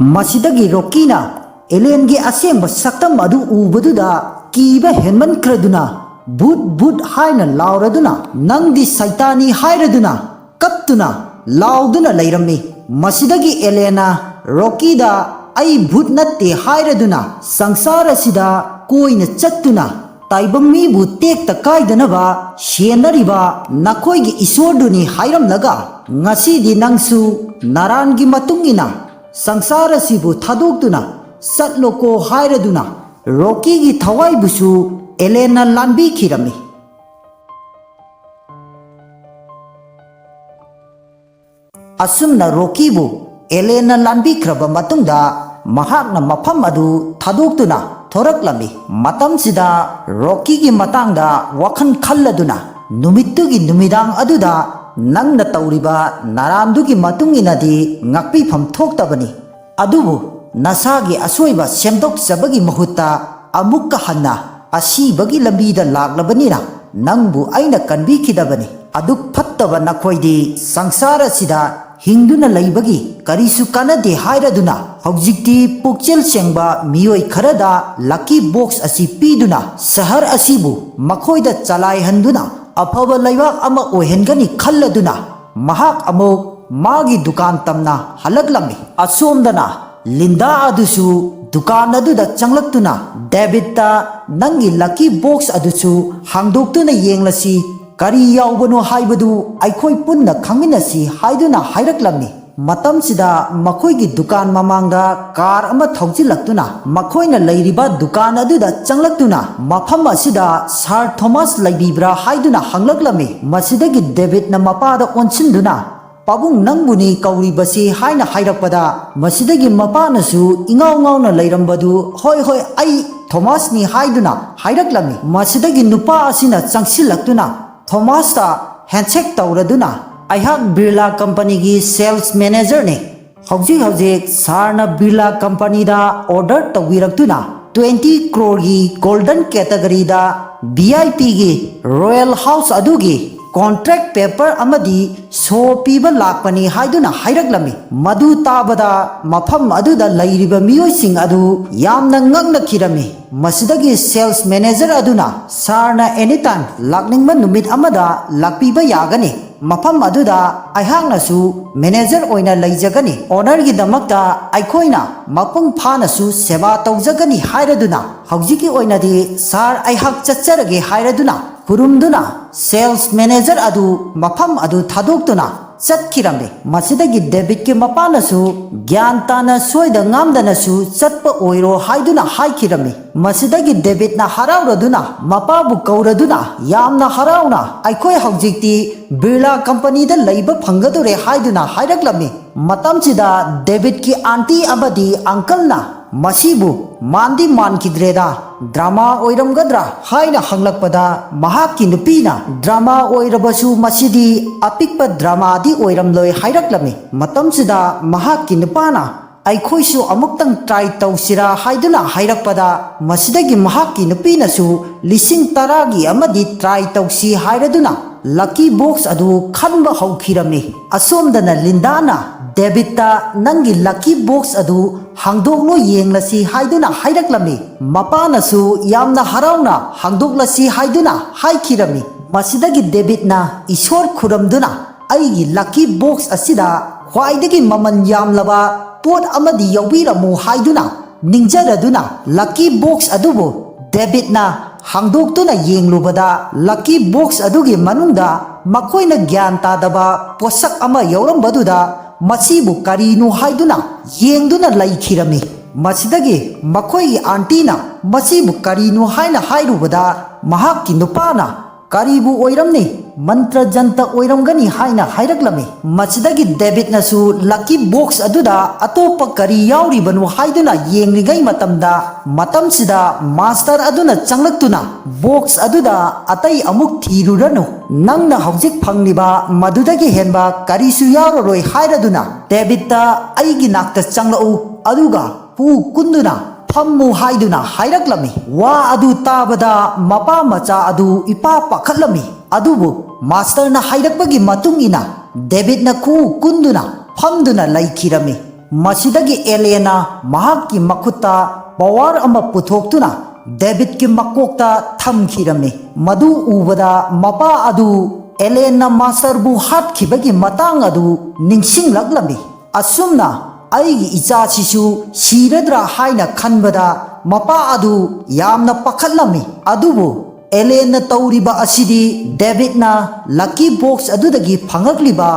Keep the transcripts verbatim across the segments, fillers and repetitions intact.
ꯃꯁꯤꯗꯒꯤ ꯔꯣꯀꯤꯅ ꯑꯦꯂꯦꯟꯒꯤ ꯑꯁꯦꯡꯕ ꯁꯛꯇꯝ ꯑꯗꯨ ꯎꯕꯗꯨꯗ ꯀꯤꯕ ꯍꯦꯟꯃꯟꯈ꯭ꯔꯗꯨꯅ, "ꯚꯨꯠ, ꯚꯨꯠ" ꯍꯥꯏꯅ ꯂꯥꯎꯔꯗꯨꯅ, "ꯅꯪꯗꯤ ꯁꯩꯇꯥꯟꯅꯤ" ꯍꯥꯏꯔꯗꯨꯅ ꯀꯞꯇꯨꯅ ꯂꯥꯎꯗꯨꯅ ꯂꯩꯔꯝꯃꯤ꯫ ꯃꯁꯤꯗꯒꯤ ꯑꯦꯂꯦꯟꯅ ꯔꯣꯀꯤꯗ "ꯑꯩ ꯚꯨꯠ ꯅꯠꯇꯦ" ꯍꯥꯏꯔꯗꯨꯅ ꯁꯪꯁꯥꯔ ꯑꯁꯤꯗ ꯀꯣꯏꯅ ꯆꯠꯇꯨꯅ ꯇꯥꯏꯕꯪ ꯃꯤꯕꯨ ꯇꯦꯛꯇ ꯀꯥꯏꯗꯅꯕ ꯁꯦꯟꯅꯔꯤꯕ ꯅꯈꯣꯏꯒꯤ ꯏꯁꯣꯔꯗꯨꯅꯤ ꯍꯥꯏꯔꯝꯂꯒ, "ꯉꯁꯤꯗꯤ ꯅꯪꯁꯨ ꯅꯔꯥꯟꯒꯤ ꯃꯇꯨꯡ ꯏꯟꯅ ꯁꯪꯁꯥꯔ ꯑꯁꯤꯕꯨ ꯊꯥꯗꯣꯛꯇꯨꯅ ꯆꯠꯂꯣꯀꯣ" ꯍꯥꯏꯔꯗꯨꯅ ꯔꯣꯀꯤꯒꯤ ꯊꯋꯥꯏꯕꯨꯁꯨ ꯑꯦꯂꯦꯟꯅ ꯂꯥꯟꯕꯤꯈꯤꯔꯝꯃꯤ꯫ ꯑꯁꯨꯝꯅ ꯔꯣꯀꯤꯕꯨ ꯑꯦꯂꯦꯟꯅ ꯂꯥꯟꯕꯤꯈ꯭ꯔꯕ ꯃꯇꯨꯡꯗ, ꯃꯍꯥꯛꯅ ꯃꯐꯝ ꯑꯗꯨ ꯊꯥꯗꯣꯛꯇꯨꯅ ꯊꯣꯔꯛꯂꯝꯃꯤ꯫ ꯃꯇꯝꯁꯤꯗ ꯔꯣꯀꯤꯒꯤ ꯃꯇꯥꯡꯗ ꯋꯥꯈꯜ ꯈꯜꯂꯗꯨꯅ, "ꯅꯨꯃꯤꯠꯇꯨꯒꯤ ꯅꯨꯃꯤꯗꯥꯡ ꯑꯗꯨꯗ ꯅꯪꯅ ꯇꯧꯔꯤꯕ ꯅꯔꯥꯟꯗꯨꯒꯤ ꯃꯇꯨꯡ ꯏꯟꯅꯗꯤ ꯉꯥꯛꯄꯤꯐꯝ ꯊꯣꯛꯇꯕꯅꯤ꯫ ꯑꯗꯨꯕꯨ ꯅꯁꯥꯒꯤ ꯑꯁꯣꯏꯕ ꯁꯦꯝꯗꯣꯛꯆꯕꯒꯤ ꯃꯍꯨꯠꯇ ꯑꯃꯨꯛꯀ ꯍꯟꯅ ꯑꯁꯤꯕꯒꯤ ꯂꯝꯕꯤꯗ ꯂꯥꯛꯂꯕꯅꯤꯅ ꯅꯪꯕꯨ ꯑꯩꯅ ꯀꯟꯕꯤꯈꯤꯗꯕꯅꯤ꯫ ꯑꯗꯨꯛ ꯐꯠꯇꯕ ꯅꯈꯣꯏꯗꯤ ꯁꯪꯁꯥꯔ ꯑꯁꯤꯗ ꯍꯤꯡꯗꯨꯅ ꯂꯩꯕꯒꯤ ꯀꯔꯤꯁꯨ ꯀꯥꯟꯅꯗꯦ" ꯍꯥꯏꯔꯗꯨꯅ, ꯍꯧꯖꯤꯛꯇꯤ ꯄꯨꯛꯆꯦꯜ ꯁꯦꯡꯕ ꯃꯤꯑꯣꯏ ꯈꯔꯗ ꯂꯛꯀꯤ ꯕꯣꯛꯁ ꯑꯁꯤ ꯄꯤꯗꯨꯅ, ꯁꯍꯔ ꯑꯁꯤꯕꯨ ꯃꯈꯣꯏꯗ ꯆꯂꯥꯏꯍꯟꯗꯨꯅ ꯑꯐꯕ ꯂꯩꯕꯥꯛ ꯑꯃ ꯑꯣꯏꯍꯟꯒꯅꯤ ꯈꯜꯂꯗꯨꯅ, ꯃꯍꯥꯛ ꯑꯃꯨꯛ ꯃꯥꯒꯤ ꯗꯨꯀꯥꯟ ꯇꯝꯅ ꯍꯜꯂꯛꯂꯝꯃꯤ꯫ ꯑꯁꯣꯝꯗꯅ ꯂꯤꯟꯗꯥ ꯑꯗꯨꯁꯨ ꯗꯨꯀꯥꯟ ꯑꯗꯨꯗ ꯆꯪꯂꯛꯇꯨꯅ, "ꯗꯦꯕꯤꯠꯇ, ꯅꯪꯒꯤ ꯂꯛꯀꯤ ꯕꯣꯛꯁ ꯑꯗꯨꯁꯨ ꯍꯥꯡꯗꯣꯛꯇꯨꯅ ꯌꯦꯡꯂꯁꯤ, ꯀꯔꯤ ꯌꯥꯎꯕꯅꯣ ꯍꯥꯏꯕꯗꯨ ꯑꯩꯈꯣꯏ ꯄꯨꯟꯅ ꯈꯪꯃꯤꯟꯅꯁꯤ" ꯍꯥꯏꯗꯨꯅ ꯍꯥꯏꯔꯛꯂꯝꯃꯤ꯫ ꯃꯇꯝꯁꯤꯗ ꯃꯈꯣꯏꯒꯤ ꯗꯨꯀꯥꯟ ꯃꯃꯥꯡꯗ ꯀꯥꯔ ꯑꯃ ꯊꯧꯖꯤꯜꯂꯛꯇꯨꯅ ꯃꯈꯣꯏꯅ ꯂꯩꯔꯤꯕ ꯗꯨꯀꯥꯟ ꯑꯗꯨꯗ ꯆꯪꯂꯛꯇꯨꯅ, "ꯃꯐꯝ ꯑꯁꯤꯗ ꯁꯥꯔ ꯊꯣꯃꯥꯁ ꯂꯩꯕꯤꯕ꯭ꯔꯥ?" ꯍꯥꯏꯗꯨꯅ ꯍꯪꯂꯛꯂꯝꯃꯤ꯫ ꯃꯁꯤꯗꯒꯤ ꯗꯦꯕꯤꯠꯅ ꯃꯄꯥꯗ ꯑꯣꯟꯁꯤꯟꯗꯨꯅ, "ꯄꯥꯕꯨꯡ, ꯅꯪꯕꯨꯅꯤ ꯀꯧꯔꯤꯕꯁꯤ" ꯍꯥꯏꯅ ꯍꯥꯏꯔꯛꯄꯗ, ꯃꯁꯤꯗꯒꯤ ꯃꯄꯥꯅꯁꯨ ꯏꯉꯥꯎ ꯉꯥꯎꯅ ꯂꯩꯔꯝꯕꯗꯨ, "ꯍꯣꯏ, ꯍꯣꯏ, ꯑꯩ ꯊꯣꯃꯥꯁꯅꯤ" ꯍꯥꯏꯗꯨꯅ ꯍꯥꯏꯔꯛꯂꯝꯃꯤ꯫ ꯃꯁꯤꯗꯒꯤ ꯅꯨꯄꯥ ꯑꯁꯤꯅ ꯆꯪꯁꯤꯜꯂꯛꯇꯨꯅ ꯊꯣꯃꯥꯁꯇ ꯍꯦꯟꯁꯦꯛ ꯇꯧꯔꯗꯨꯅ, "ꯑꯩꯍꯥꯛ ꯕꯤꯔꯂꯥ ꯀꯝꯄꯅꯤꯒꯤ ꯁꯦꯜꯁ ꯃꯦꯅꯦꯖꯔꯅꯤ꯫ ꯍꯧꯖꯤꯛ ꯍꯧꯖꯤꯛ ꯁꯥꯔꯅ ꯕꯤꯔꯂꯥ ꯀꯝꯄꯅꯤꯗ ꯑꯣꯔꯗꯔ ꯇꯧꯕꯤꯔꯛꯇꯨꯅ ꯇ꯭ꯋꯦꯟꯇꯤ ꯀ꯭ꯔꯣꯔꯒꯤ ꯒꯣꯜꯗꯟ ꯀꯦꯇꯒꯔꯤꯗ ꯚꯤ ꯑꯥꯏ ꯄꯤꯒꯤ ꯔꯣꯌꯦꯜ ꯍꯥꯎꯁ ꯑꯗꯨꯒꯤ ꯀꯣꯟꯇ꯭ꯔꯦꯛ ꯄꯦꯄꯔ ꯑꯃꯗꯤ ꯁꯣ ꯄꯤꯕ ꯂꯥꯛꯄꯅꯤ ꯍꯥꯏꯗꯨꯅ ꯍꯥꯏꯔꯛꯂꯝꯃꯤ꯫ ꯃꯗꯨ ꯇꯥꯕꯗ ꯃꯐꯝ ꯑꯗꯨꯗ ꯂꯩꯔꯤꯕ ꯃꯤꯑꯣꯏꯁꯤꯡ ꯑꯗꯨ ꯌꯥꯝꯅ ꯉꯛꯅꯈꯤꯔꯝꯃꯤ꯫ ꯃꯁꯤꯗꯒꯤ ꯁꯦꯜꯁ ꯃꯦꯅꯦꯖꯔ ꯑꯗꯨꯅ, "ꯁꯥꯔꯅ ꯑꯦꯅꯤ ꯇꯥꯏꯝ ꯂꯥꯛꯅꯤꯡꯕ ꯅꯨꯃꯤꯠ ꯑꯃꯗ ꯂꯥꯛꯄꯤꯕ ꯌꯥꯒꯅꯤ꯫ ꯃꯐꯝ ꯑꯗꯨꯗ ꯑꯩꯍꯥꯛꯅꯁꯨ ꯃꯦꯅꯦꯖꯔ ꯑꯣꯏꯅ ꯂꯩꯖꯒꯅꯤ꯫ ꯑꯣꯅꯔꯒꯤꯗꯃꯛꯇ ꯑꯩꯈꯣꯏꯅ ꯃꯄꯨꯡ ꯐꯥꯅꯁꯨ ꯁꯦꯕꯥ ꯇꯧꯖꯒꯅꯤ" ꯍꯥꯏꯔꯗꯨꯅ, ꯍꯧꯖꯤꯛꯀꯤ ꯑꯣꯏꯅꯗꯤ "ꯁꯥꯔ, ꯑꯩꯍꯥꯛ ꯆꯠꯆꯔꯒꯦ" ꯍꯥꯏꯔꯗꯨꯅ ꯈꯨꯔꯨꯝꯗꯨꯅ ꯁꯦꯜꯁ ꯃꯦꯅꯦꯖꯔ ꯑꯗꯨ ꯃꯐꯝ ꯑꯗꯨ ꯊꯥꯗꯣꯛꯇꯨꯅ ꯆꯠꯈꯤꯔꯝꯃꯤ꯫ ꯃꯁꯤꯗꯒꯤ ꯗꯦꯕꯤꯠꯀꯤ ꯃꯄꯥꯅꯁꯨ ꯒ꯭ꯌꯥꯟ ꯇꯥꯅ ꯁꯣꯏꯗ ꯉꯥꯝꯗꯅꯁꯨ ꯆꯠꯄ ꯑꯣꯏꯔꯣ ꯍꯥꯏꯗꯨꯅ ꯍꯥꯏꯈꯤꯔꯝꯃꯤ꯫ ꯃꯁꯤꯗꯒꯤ ꯗꯦꯕꯤꯠꯅ ꯍꯔꯥꯎꯔꯗꯨꯅ ꯃꯄꯥꯕꯨ ꯀꯧꯔꯗꯨꯅ ꯌꯥꯝꯅ ꯍꯔꯥꯎꯅ, "ꯑꯩꯈꯣꯏ ꯍꯧꯖꯤꯛꯇꯤ ꯕꯤꯔꯂꯥ ꯀꯝꯄꯅꯤꯗ ꯂꯩꯕ ꯐꯪꯒꯗꯧꯔꯦ" ꯍꯥꯏꯗꯨꯅ ꯍꯥꯏꯔꯛꯂꯝꯃꯤ꯫ ꯃꯇꯝꯁꯤꯗ ꯗꯦꯕꯤꯠꯀꯤ ꯑꯥꯟꯇꯤ ꯑꯃꯗꯤ ꯑꯪꯀꯜꯅ ꯃꯁꯤꯕꯨ ꯃꯥꯟꯗꯤ ꯃꯥꯟꯈꯤꯗ꯭ꯔꯦꯗ, ꯗ꯭ꯔꯃꯥ ꯑꯣꯏꯔꯝꯒꯗ꯭ꯔꯥ ꯍꯥꯏꯅ ꯍꯪꯂꯛꯄꯗ, ꯃꯍꯥꯛꯀꯤ ꯅꯨꯄꯤꯅ, "ꯗ꯭ꯔꯃꯥ ꯑꯣꯏꯔꯕꯁꯨ ꯃꯁꯤꯗꯤ ꯑꯄꯤꯛꯄ ꯗ꯭ꯔꯃꯥꯗꯤ ꯑꯣꯏꯔꯝꯂꯣꯏ" ꯍꯥꯏꯔꯛꯂꯝꯃꯤ꯫ ꯃꯇꯝꯁꯤꯗ ꯃꯍꯥꯛꯀꯤ ꯅꯨꯄꯥꯅ, "ꯑꯩꯈꯣꯏꯁꯨ ꯑꯃꯨꯛꯇꯪ ꯇ꯭ꯔꯥꯏ ꯇꯧꯁꯤꯔꯥ?" ꯍꯥꯏꯗꯨꯅ ꯍꯥꯏꯔꯛꯄꯗ, ꯃꯁꯤꯗꯒꯤ ꯃꯍꯥꯛꯀꯤ ꯅꯨꯄꯤꯅꯁꯨ ꯂꯤꯁꯤꯡ ꯇꯔꯥꯒꯤ ꯑꯃꯗꯤ ꯇ꯭ꯔꯥꯏ ꯇꯧꯁꯤ ꯍꯥꯏꯔꯗꯨꯅ ꯂꯛꯀꯤ ꯕꯣꯛꯁ ꯑꯗꯨ ꯈꯟꯕ ꯍꯧꯈꯤꯔꯝꯃꯤ꯫ ꯑꯁꯣꯝꯗꯅ ꯂꯤꯟꯗꯥꯅ ꯗꯦꯕꯤꯠꯇ, "ꯅꯪꯒꯤ ꯂꯛꯀꯤ ꯕꯣꯛꯁ ꯑꯗꯨ ꯍꯥꯡꯗꯣꯛꯂꯣ ꯌꯦꯡꯂꯁꯤ" ꯍꯥꯏꯗꯨꯅ ꯍꯥꯏꯔꯛꯂꯝꯃꯤ꯫ ꯃꯄꯥꯅꯁꯨ ꯌꯥꯝꯅ ꯍꯔꯥꯎꯅ "ꯍꯥꯡꯗꯣꯛꯂꯁꯤ" ꯍꯥꯏꯗꯨꯅ ꯍꯥꯏꯈꯤꯔꯝꯃꯤ꯫ ꯃꯁꯤꯗꯒꯤ ꯗꯦꯕꯤꯠꯅ ꯏꯁꯣꯔ ꯈꯨꯔꯨꯝꯗꯨꯅ, "ꯑꯩꯒꯤ ꯂꯛꯀꯤ ꯕꯣꯛꯁ ꯑꯁꯤꯗ ꯈ꯭ꯋꯥꯏꯗꯒꯤ ꯃꯃꯜ ꯌꯥꯝꯂꯕ ꯄꯣꯠ ꯑꯃꯗꯤ ꯌꯥꯎꯕꯤꯔꯝꯃꯨ" ꯍꯥꯏꯗꯨꯅ ꯅꯤꯡꯖꯔꯗꯨꯅ ꯂꯛꯀꯤ ꯕꯣꯛꯁ ꯑꯗꯨꯕꯨ ꯗꯦꯕꯤꯠꯅ ꯍꯥꯡꯗꯣꯛꯇꯨꯅ ꯌꯦꯡꯂꯨꯕꯗ, ꯂꯛꯀꯤ ꯕꯣꯛꯁ ꯑꯗꯨꯒꯤ ꯃꯅꯨꯡꯗ ꯃꯈꯣꯏꯅ ꯒ꯭ꯌꯥꯟ ꯇꯥꯗꯕ ꯄꯣꯠꯁꯛ ꯑꯃ ꯌꯥꯎꯔꯝꯕꯗꯨꯗ, "ꯃꯁꯤꯕꯨ ꯀꯔꯤꯅꯣ?" ꯍꯥꯏꯗꯨꯅ ꯌꯦꯡꯗꯨꯅ ꯂꯩꯈꯤꯔꯝꯃꯤ꯫ ꯃꯁꯤꯗꯒꯤ ꯃꯈꯣꯏꯒꯤ ꯑꯥꯟꯇꯤꯅ ꯃꯁꯤꯕꯨ ꯀꯔꯤꯅꯣ ꯍꯥꯏꯅ ꯍꯥꯏꯔꯨꯕꯗ, ꯃꯍꯥꯛꯀꯤ ꯅꯨꯄꯥꯅ, "ꯀꯔꯤꯕꯨ ꯑꯣꯏꯔꯝꯅꯤ? ꯃꯟꯇ꯭ꯔ ꯖꯟꯇ ꯑꯣꯏꯔꯝꯒꯅꯤ" ꯍꯥꯏꯅ ꯍꯥꯏꯔꯛꯂꯝꯃꯤ꯫ ꯃꯁꯤꯗꯒꯤ ꯗꯦꯕꯤꯠꯅꯁꯨ ꯂꯛꯀꯤ ꯕꯣꯛꯁ ꯑꯗꯨꯗ ꯑꯇꯣꯞꯄ ꯀꯔꯤ ꯌꯥꯎꯔꯤꯕꯅꯣ ꯍꯥꯏꯗꯨꯅ ꯌꯦꯡꯂꯤꯉꯩ ꯃꯇꯝꯗ, ꯃꯇꯝꯁꯤꯗ ꯃꯥꯁꯇꯔ ꯑꯗꯨꯅ ꯆꯪꯂꯛꯇꯨꯅ, "ꯕꯣꯛꯁ ꯑꯗꯨꯗ ꯑꯇꯩ ꯑꯃꯨꯛ ꯊꯤꯔꯨꯔꯅꯨ, ꯅꯪꯅ ꯍꯧꯖꯤꯛ ꯐꯪꯂꯤꯕ ꯃꯗꯨꯗꯒꯤ ꯍꯦꯟꯕ ꯀꯔꯤꯁꯨ ꯌꯥꯎꯔꯔꯣꯏ" ꯍꯥꯏꯔꯗꯨꯅ ꯗꯦꯕꯤꯠꯇ, "ꯑꯩꯒꯤ ꯅꯥꯛꯇ ꯆꯪꯂꯛꯎ, ꯑꯗꯨꯒ ꯍꯨ ꯀꯨꯟꯗꯨꯅ ꯐꯝꯃꯨ" ꯍꯥꯏꯗꯨꯅ ꯍꯥꯏꯔꯛꯂꯝꯃꯤ꯫ ꯋꯥ ꯑꯗꯨ ꯇꯥꯕꯗ ꯃꯄꯥ ꯃꯆꯥ ꯑꯗꯨ ꯏꯄꯥ ꯄꯥꯈꯠꯂꯝꯃꯤ꯫ ꯑꯗꯨꯕꯨ ꯃꯥꯁꯇꯔꯅ ꯍꯥꯏꯔꯛꯄꯒꯤ ꯃꯇꯨꯡ ꯏꯟꯅ ꯗꯦꯕꯤꯠꯅ ꯈꯨꯎ ꯀꯨꯟꯗꯨꯅ ꯐꯝꯗꯨꯅ ꯂꯩꯈꯤꯔꯝꯃꯤ꯫ ꯃꯁꯤꯗꯒꯤ ꯑꯦꯂꯦꯟꯅ ꯃꯍꯥꯛꯀꯤ ꯃꯈꯨꯠꯇ ꯄꯋꯥꯔ ꯑꯃ ꯄꯨꯊꯣꯛꯇꯨꯅ ꯗꯦꯕꯤꯠꯀꯤ ꯃꯀꯣꯛꯇ ꯊꯝꯈꯤꯔꯝꯃꯤ꯫ ꯃꯗꯨ ꯎꯕꯗ ꯃꯄꯥ ꯑꯗꯨ ꯑꯦꯂꯦꯟꯅ ꯃꯥꯁꯇꯔꯕꯨ ꯍꯥꯠꯈꯤꯕꯒꯤ ꯃꯇꯥꯡ ꯑꯗꯨ ꯅꯤꯡꯁꯤꯡꯂꯛꯂꯝꯃꯤ꯫ ꯑꯁꯨꯝꯅ ꯑꯩꯒꯤ ꯏꯆꯥꯁꯤꯁꯨ ꯁꯤꯔꯗ꯭ꯔꯥ ꯍꯥꯏꯅ ꯈꯟꯕꯗ ꯃꯄꯥ ꯑꯗꯨ ꯌꯥꯝꯅ ꯄꯥꯈꯠꯂꯝꯃꯤ꯫ ꯑꯗꯨꯕꯨ ꯑꯦꯂꯦꯟꯅ ꯇꯧꯔꯤꯕ ꯑꯁꯤꯗꯤ ꯗꯦꯕꯤꯠꯅ ꯂꯛꯀꯤ ꯕꯣꯛꯁ ꯑꯗꯨꯗꯒꯤ ꯐꯪꯂꯛꯂꯤꯕ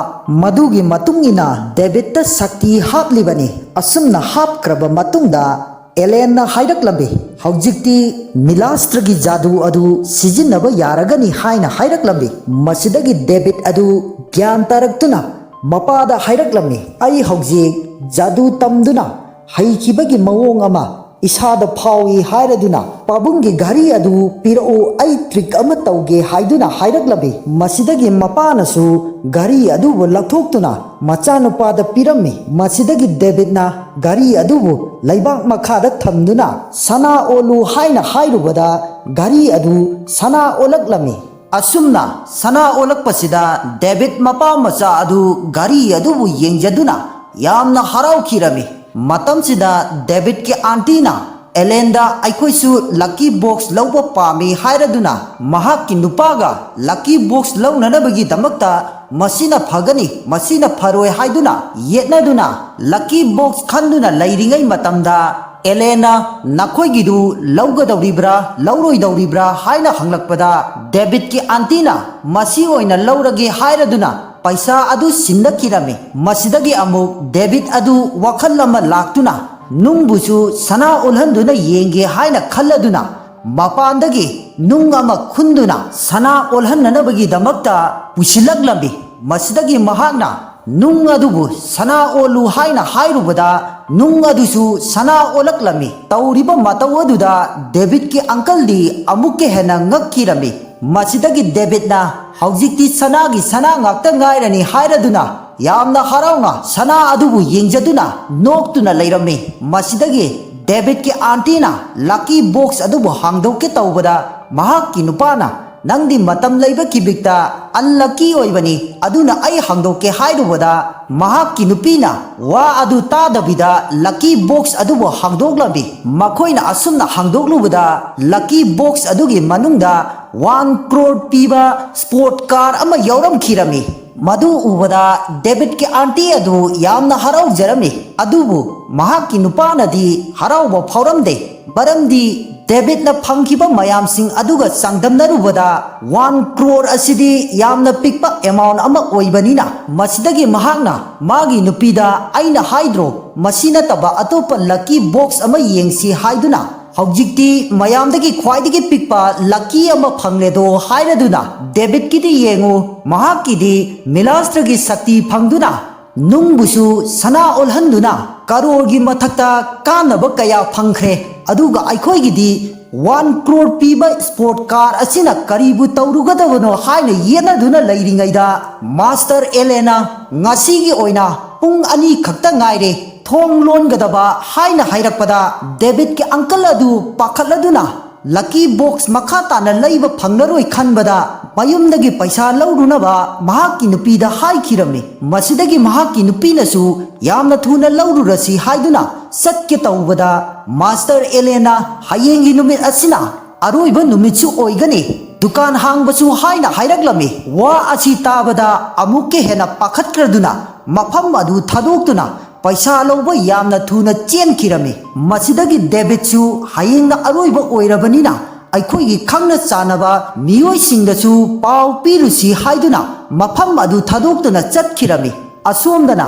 ꯃꯗꯨꯒꯤ ꯃꯇꯨꯡ ꯏꯟꯅ ꯗꯦꯕꯤꯠꯇ ꯁꯛꯇꯤ ꯍꯥꯞꯂꯤꯕꯅꯤ꯫ ꯑꯁꯨꯝꯅ ꯍꯥꯞꯈ꯭ꯔꯕ ꯃꯇꯨꯡꯗ ꯑꯦꯂꯦꯟꯅ ꯍꯥꯏꯔꯛꯂꯝꯃꯤ, "ꯍꯧꯖꯤꯛꯇꯤ ꯃꯤꯂꯥꯁꯇ꯭ꯔꯒꯤ ꯖꯥꯗꯨ ꯑꯗꯨ ꯁꯤꯖꯤꯟꯅꯕ ꯌꯥꯔꯒꯅꯤ" ꯍꯥꯏꯅ ꯍꯥꯏꯔꯛꯂꯝꯃꯤ꯫ ꯃꯁꯤꯗꯒꯤ ꯗꯦꯕꯤꯠ ꯑꯗꯨ ꯒ꯭ꯌꯥꯟ ꯇꯥꯔꯛꯇꯨꯅ ꯃꯄꯥꯗ ꯍꯥꯏꯔꯛꯂꯝꯃꯤ, "ꯑꯩ ꯍꯧꯖꯤꯛ ꯖꯥꯗꯨ ꯇꯝꯗꯨꯅ ꯍꯩꯈꯤꯕꯒꯤ ꯃꯑꯣꯡ ꯑꯃ ꯏꯁꯥꯗ ꯐꯥꯎꯏ" ꯍꯥꯏꯔꯗꯨꯅ, "ꯄꯥꯕꯨꯡꯒꯤ ꯘꯔꯤ ꯑꯗꯨ ꯄꯤꯔꯛꯎ, ꯑꯩ ꯇ꯭ꯔꯤꯛ ꯑꯃ ꯇꯧꯒꯦ" ꯍꯥꯏꯗꯨꯅ ꯍꯥꯏꯔꯛꯂꯝꯃꯤ꯫ ꯃꯁꯤꯗꯒꯤ ꯃꯄꯥꯅꯁꯨ ꯘꯔꯤ ꯑꯗꯨꯕꯨ ꯂꯧꯊꯣꯛꯇꯨꯅ ꯃꯆꯥꯅꯨꯄꯥꯗ ꯄꯤꯔꯝꯃꯤ꯫ ꯃꯁꯤꯗꯒꯤ ꯗꯦꯕꯤꯠꯅ ꯘꯔꯤ ꯑꯗꯨꯕꯨ ꯂꯩꯕꯥꯛ ꯃꯈꯥꯗ ꯊꯝꯗꯨꯅ "ꯁꯅꯥ ꯑꯣꯜꯂꯨ" ꯍꯥꯏꯅ ꯍꯥꯏꯔꯨꯕꯗ ꯘꯔꯤ ꯑꯗꯨ ꯁꯅꯥ ꯑꯣꯜꯂꯛꯂꯝꯃꯤ꯫ ꯑꯁꯨꯝꯅ ꯁꯅꯥ ꯑꯣꯜꯂꯛꯄꯁꯤꯗ ꯗꯦꯕꯤꯠ ꯃꯄꯥ ꯃꯆꯥ ꯑꯗꯨ ꯘꯔꯤ ꯑꯗꯨꯕꯨ ꯌꯦꯡꯖꯗꯨꯅ ꯌꯥꯝꯅ ꯍꯔꯥꯎꯈꯤꯔꯝꯃꯤ꯫ ꯃꯇꯝꯁꯤꯗ ꯗꯦꯕꯤꯠꯀꯤ ꯑꯥꯟꯇꯤꯅ ꯑꯦꯂꯦꯟꯗ "ꯑꯩꯈꯣꯏꯁꯨ ꯂꯛꯀꯤ ꯕꯣꯛꯁ ꯂꯧꯕ ꯄꯥꯝꯃꯤ" ꯍꯥꯏꯔꯗꯨꯅ ꯃꯍꯥꯛꯀꯤ ꯅꯨꯄꯥꯒ ꯂꯛꯀꯤ ꯕꯣꯛꯁ ꯂꯧꯅꯅꯕꯒꯤꯗꯃꯛꯇ "ꯃꯁꯤꯅ ꯐꯒꯅꯤ, ꯃꯁꯤꯅ ꯐꯔꯣꯏ" ꯍꯥꯏꯗꯨꯅ ꯌꯦꯠꯅꯗꯨꯅ ꯂꯛꯀꯤ ꯕꯣꯛꯁ ꯈꯟꯗꯨꯅ ꯂꯩꯔꯤꯉꯩ ꯃꯇꯝꯗ ꯑꯦꯂꯦꯟꯅ "ꯅꯈꯣꯏꯒꯤꯗꯨ ꯂꯧꯒꯗꯧꯔꯤꯕ꯭ꯔꯥ, ꯂꯧꯔꯣꯏꯗꯧꯔꯤꯕ꯭ꯔꯥ?" ꯍꯥꯏꯅ ꯍꯪꯂꯛꯄꯗ ꯗꯦꯕꯤꯠꯀꯤ ꯑꯥꯟꯇꯤꯅ "ꯃꯁꯤ ꯑꯣꯏꯅ ꯂꯧꯔꯒꯦ" ꯍꯥꯏꯔꯗꯨꯅ ꯄꯩꯁꯥ ꯑꯗꯨ ꯁꯤꯟꯅꯈꯤꯔꯝꯃꯤ꯫ ꯃꯁꯤꯗꯒꯤ ꯑꯃꯨꯛ ꯗꯦꯕꯤꯠ ꯑꯗꯨ ꯋꯥꯈꯜ ꯑꯃ ꯂꯥꯛꯇꯨꯅ ꯅꯨꯡꯕꯨꯁꯨ ꯁꯅꯥ ꯑꯣꯜꯍꯟꯗꯨꯅ ꯌꯦꯡꯒꯦ ꯍꯥꯏꯅ ꯈꯜꯂꯗꯨꯅ ꯃꯄꯥꯟꯗꯒꯤ ꯅꯨꯡ ꯑꯃ ꯈꯨꯟꯗꯨꯅ ꯁꯅꯥ ꯑꯣꯜꯍꯟꯅꯅꯕꯒꯤꯗꯃꯛꯇ ꯄꯨꯁꯤꯜꯂꯛꯂꯝꯃꯤ꯫ ꯃꯁꯤꯗꯒꯤ ꯃꯍꯥꯛꯅ ꯅꯨꯡ ꯑꯗꯨꯕꯨ "ꯁꯅꯥ ꯑꯣꯜꯂꯨ" ꯍꯥꯏꯅ ꯍꯥꯏꯔꯨꯕꯗ ꯅꯨꯡ ꯑꯗꯨꯁꯨ ꯁꯅꯥ ꯑꯣꯜꯂꯛꯂꯝꯃꯤ꯫ ꯇꯧꯔꯤꯕ ꯃꯇꯧ ꯑꯗꯨꯗ ꯗꯦꯕꯤꯠꯀꯤ ꯑꯪꯀꯜꯗꯤ ꯑꯃꯨꯛꯀ ꯍꯦꯟꯅ ꯉꯛꯈꯤꯔꯝꯃꯤ꯫ ꯃꯁꯤꯗꯒꯤ ꯗꯦꯕꯤꯠꯅ "ꯍꯧꯖꯤꯛꯇꯤ ꯁꯅꯥꯒꯤ ꯁꯅꯥ ꯉꯥꯛꯇ ꯉꯥꯏꯔꯅꯤ" ꯍꯥꯏꯔꯗꯨꯅ ꯌꯥꯝꯅ ꯍꯔꯥꯎꯅ ꯁꯅꯥ ꯑꯗꯨꯕꯨ ꯌꯦꯡꯖꯗꯨꯅ ꯅꯣꯛꯇꯨꯅ ꯂꯩꯔꯝꯃꯤ꯫ ꯃꯁꯤꯗꯒꯤ ꯗꯦꯕꯤꯠꯀꯤ ꯑꯥꯟꯇꯤꯅ ꯂꯛꯀꯤ ꯕꯣꯛꯁ ꯑꯗꯨꯕꯨ ꯍꯥꯡꯗꯣꯛꯀꯦ ꯇꯧꯕꯗ ꯃꯍꯥꯛꯀꯤ ꯅꯨꯄꯥꯅ "ꯅꯪꯗꯤ ꯃꯇꯝ ꯂꯩꯕ ꯈꯤꯕꯤꯛꯇ unlucky ꯑꯣꯏꯕꯅꯤ, ꯑꯗꯨꯅ ꯑꯩ ꯍꯥꯡꯗꯣꯛꯀꯦ" ꯍꯥꯏꯔꯨꯕꯗ, ꯃꯍꯥꯛꯀꯤ ꯅꯨꯄꯤꯅ ꯋꯥ ꯑꯗꯨ ꯇꯥꯗꯕꯤꯗ lucky box ꯑꯗꯨꯕꯨ ꯍꯥꯡꯗꯣꯛꯂꯝꯃꯤ꯫ ꯃꯈꯣꯏꯅ ꯑꯁꯨꯝꯅ ꯍꯥꯡꯗꯣꯛꯂꯨꯕꯗ, lucky box ꯑꯗꯨꯒꯤ ꯃꯅꯨꯡꯗ one crore ꯄꯤꯕ sport car ꯑꯃ ꯌꯥꯎꯔꯝꯈꯤꯔꯝꯃꯤ꯫ ꯃꯗꯨ ꯎꯕꯗ ꯗꯦꯕꯤꯠꯀꯤ aunty ꯑꯗꯨ ꯌꯥꯝꯅ ꯍꯔꯥꯎꯖꯔꯝꯃꯤ, ꯑꯗꯨꯕꯨ ꯃꯍꯥꯛꯀꯤ ꯅꯨꯄꯥꯅꯗꯤ ꯍꯔꯥꯎꯕ ꯐꯥꯎꯔꯝꯗꯦ꯫ ꯃꯔꯝꯗꯤ ꯗꯦꯕꯤꯠꯅ ꯐꯪꯈꯤꯕ ꯃꯌꯥꯝꯁꯤꯡ ꯑꯗꯨꯒ ꯆꯥꯡꯗꯝꯅꯔꯨꯕꯗ, one crore ꯑꯁꯤꯗꯤ ꯌꯥꯝꯅ ꯄꯤꯛꯄ amount ꯑꯃ ꯑꯣꯏꯕꯅꯤꯅ, ꯃꯁꯤꯗꯒꯤ ꯃꯍꯥꯛꯅ ꯃꯥꯒꯤ ꯅꯨꯄꯤꯗ, "ꯑꯩꯅ ꯍꯥꯏꯗ꯭ꯔꯣ, ꯃꯁꯤ ꯅꯠꯇꯕ ꯑꯇꯣꯞꯄ lucky box ꯑꯃ ꯌꯦꯡꯁꯤ" ꯍꯥꯏꯗꯨꯅ, "ꯍꯧꯖꯤꯛꯇꯤ ꯃꯌꯥꯝꯗꯒꯤ ꯈ꯭ꯋꯥꯏꯗꯒꯤ ꯄꯤꯛꯄ lucky ꯑꯃ ꯐꯪꯂꯦꯗꯣ" ꯍꯥꯏꯔꯗꯨꯅ, ꯗꯦꯕꯤꯠꯀꯤꯗꯤ ꯌꯦꯡꯉꯨ, ꯃꯍꯥꯛꯀꯤꯗꯤ ꯃꯤꯂꯥꯁꯇ꯭ꯔꯒꯤ ꯁꯛꯇꯤ ꯐꯪꯗꯨꯅ, ꯅꯨꯡꯕꯨꯁꯨ ꯁꯅꯥ ꯑꯣꯜꯍꯟꯗꯨꯅ ꯀꯔꯣꯔꯒꯤ ꯃꯊꯛꯇ ꯀꯥꯟꯅꯕ ꯀꯌꯥ ꯐꯪꯈ꯭ꯔꯦ꯫ ꯑꯗꯨꯒ ꯑꯩꯈꯣꯏꯒꯤꯗꯤ one crore ꯄꯤꯕ sport car ꯑꯁꯤꯅ ꯀꯔꯤꯕꯨ ꯇꯧꯔꯨꯒꯗꯕꯅꯣ ꯍꯥꯏꯅ ꯌꯦꯠꯅꯗꯨꯅ ꯂꯩꯔꯤꯉꯩꯗ, "Master Elena, ꯉꯁꯤꯒꯤ ꯑꯣꯏꯅ ꯄꯨꯡ ꯑꯅꯤ ꯈꯛꯇ ꯉꯥꯏꯔꯦ ꯊꯣꯡ ꯂꯣꯟꯒꯗꯕ" ꯍꯥꯏꯅ ꯍꯥꯏꯔꯛꯄꯗ, ꯗꯦꯕꯤꯠꯀꯤ uncle ꯑꯗꯨ ꯄꯥꯈꯠꯂꯗꯨꯅ, lucky box ꯃꯈꯥ ꯇꯥꯅ ꯂꯩꯕ ꯐꯪꯂꯔꯣꯏ ꯈꯟꯕꯗ, ꯃꯌꯨꯝꯗꯒꯤ ꯄꯩꯁꯥ ꯂꯧꯔꯨꯅꯕ ꯃꯍꯥꯛꯀꯤ ꯅꯨꯄꯤꯗ ꯍꯥꯏꯈꯤꯔꯝꯃꯤ꯫ ꯃꯁꯤꯗꯒꯤ ꯃꯍꯥꯛꯀꯤ ꯅꯨꯄꯤꯅꯁꯨ ꯌꯥꯝꯅ ꯊꯨꯅ ꯂꯧꯔꯨꯔꯁꯤ ꯍꯥꯏꯗꯨꯅ ꯆꯠꯀꯦ ꯇꯧꯕꯗ, "Master Elena, ꯍꯌꯦꯡꯒꯤ ꯅꯨꯃꯤꯠ ꯑꯁꯤꯅ ꯑꯔꯣꯏꯕ ꯅꯨꯃꯤꯠꯁꯨ ꯑꯣꯏꯒꯅꯤ꯫ ꯗꯨꯀꯥꯟ ꯍꯥꯡꯕꯁꯨ" ꯍꯥꯏꯅ ꯍꯥꯏꯔꯛꯂꯝꯃꯤ꯫ ꯋꯥ ꯑꯁꯤ ꯇꯥꯕꯗ ꯑꯃꯨꯛꯀ ꯍꯦꯟꯅ ꯄꯥꯈꯠꯈ꯭ꯔꯗꯨꯅ, ꯃꯐꯝ ꯑꯗꯨ ꯊꯥꯗꯣꯛꯇꯨꯅ ꯄꯩꯁꯥ ꯂꯧꯕ ꯌꯥꯝꯅ ꯊꯨꯅ ꯆꯦꯟꯈꯤꯔꯝꯃꯤ꯫ ꯃꯁꯤꯗꯒꯤ ꯗꯦꯕꯤꯠꯁꯨ ꯍꯌꯦꯡꯅ ꯑꯔꯣꯏꯕ ꯑꯣꯏꯔꯕꯅꯤꯅ, ꯑꯩꯈꯣꯏꯒꯤ ꯈꯪꯅ ꯆꯥꯟꯅꯕ ꯃꯤꯑꯣꯏꯁꯤꯡꯗꯁꯨ ꯄꯥꯎ ꯄꯤꯔꯨꯁꯤ ꯍꯥꯏꯗꯨꯅ ꯃꯐꯝ ꯑꯗꯨ ꯊꯥꯗꯣꯛꯇꯨꯅ ꯆꯠꯈꯤꯔꯝꯃꯤ꯫ ꯑꯁꯣꯝꯗꯅ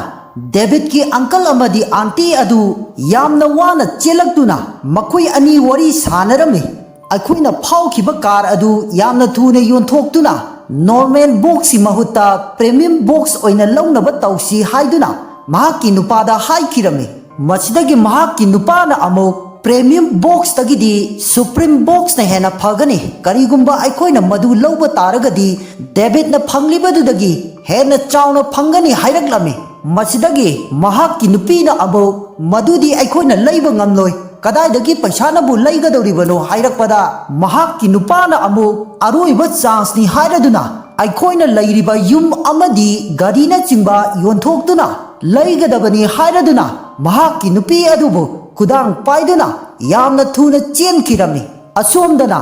ꯗꯦꯕꯤꯠꯀꯤ uncle ꯑꯃꯗꯤ aunty ꯑꯗꯨ ꯌꯥꯝꯅ ꯋꯥꯅ ꯆꯦꯜꯂꯛꯇꯨꯅ ꯃꯈꯣꯏ ꯑꯅꯤ ꯋꯥꯔꯤ ꯁꯥꯟꯅꯔꯝꯃꯤ꯫ ꯑꯩꯈꯣꯏꯅ ꯐꯥꯎꯈꯤꯕ car ꯑꯗꯨ ꯌꯥꯝꯅ ꯊꯨꯅ ꯌꯣꯟꯊꯣꯛꯇꯨꯅ, normal boxꯀꯤ ꯃꯍꯨꯠꯇ premium box ꯑꯣꯏꯅ ꯂꯧꯅꯕ ꯇꯧꯁꯤ ꯍꯥꯏꯗꯨꯅ ꯃꯍꯥꯛꯀꯤ ꯅꯨꯄꯥꯗ ꯍꯥꯏꯈꯤꯔꯝꯃꯤ꯫ ꯃꯁꯤꯗꯒꯤ ꯃꯍꯥꯛꯀꯤ ꯅꯨꯄꯥꯅ ꯑꯃꯨꯛ, "Premium boxꯇꯒꯤꯗꯤ supreme boxꯅ ꯍꯦꯟꯅ ꯐꯒꯅꯤ꯫ ꯀꯔꯤꯒꯨꯝꯕ ꯑꯩꯈꯣꯏꯅ ꯃꯗꯨ ꯂꯧꯕ ꯇꯥꯔꯒꯗꯤ, ꯗꯦꯕꯤꯠꯅ ꯐꯪꯂꯤꯕꯗꯨꯗꯒꯤ ꯍꯦꯟꯅ ꯆꯥꯎꯅ ꯐꯪꯒꯅꯤ" ꯍꯥꯏꯔꯛꯂꯝꯃꯤ꯫ ꯃꯁꯤꯗꯒꯤ ꯃꯍꯥꯛꯀꯤ ꯅꯨꯄꯤꯅ ꯑꯃꯨꯛ, "ꯃꯗꯨꯗꯤ ꯑꯩꯈꯣꯏꯅ ꯂꯩꯕ ꯉꯝꯂꯣꯏ꯫ "ꯀꯗꯥꯏꯗꯒꯤ ꯄꯩꯁꯥꯅꯕꯨ ꯂꯩꯒꯗꯧꯔꯤꯕꯅꯣ?" ꯍꯥꯏꯔꯛꯄꯗ, ꯃꯍꯥꯛꯀꯤ ꯅꯨꯄꯥꯅ ꯑꯃꯨꯛ, "ꯑꯔꯣꯏꯕ ꯆꯥꯟꯁꯅꯤ ꯍꯥꯏꯔꯗꯨꯅ ꯑꯩꯈꯣꯏꯅ ꯂꯩꯔꯤꯕ ꯌꯨꯝ ꯑꯃꯗꯤ ꯒꯥꯔꯤꯅꯆꯤꯡꯕ ꯌꯣꯟꯊꯣꯛꯇꯨꯅ ꯂꯩꯒꯗꯕꯅꯤ" ꯍꯥꯏꯔꯗꯨꯅ ꯃꯍꯥꯛꯀꯤ ꯅꯨꯄꯤ ꯑꯗꯨꯕꯨ ꯈꯨꯗꯥꯡ ꯄꯥꯏꯗꯨꯅ ꯌꯥꯝꯅ ꯊꯨꯅ ꯆꯦꯟꯈꯤꯔꯝꯃꯤ꯫ ꯑꯁꯣꯝꯗꯅ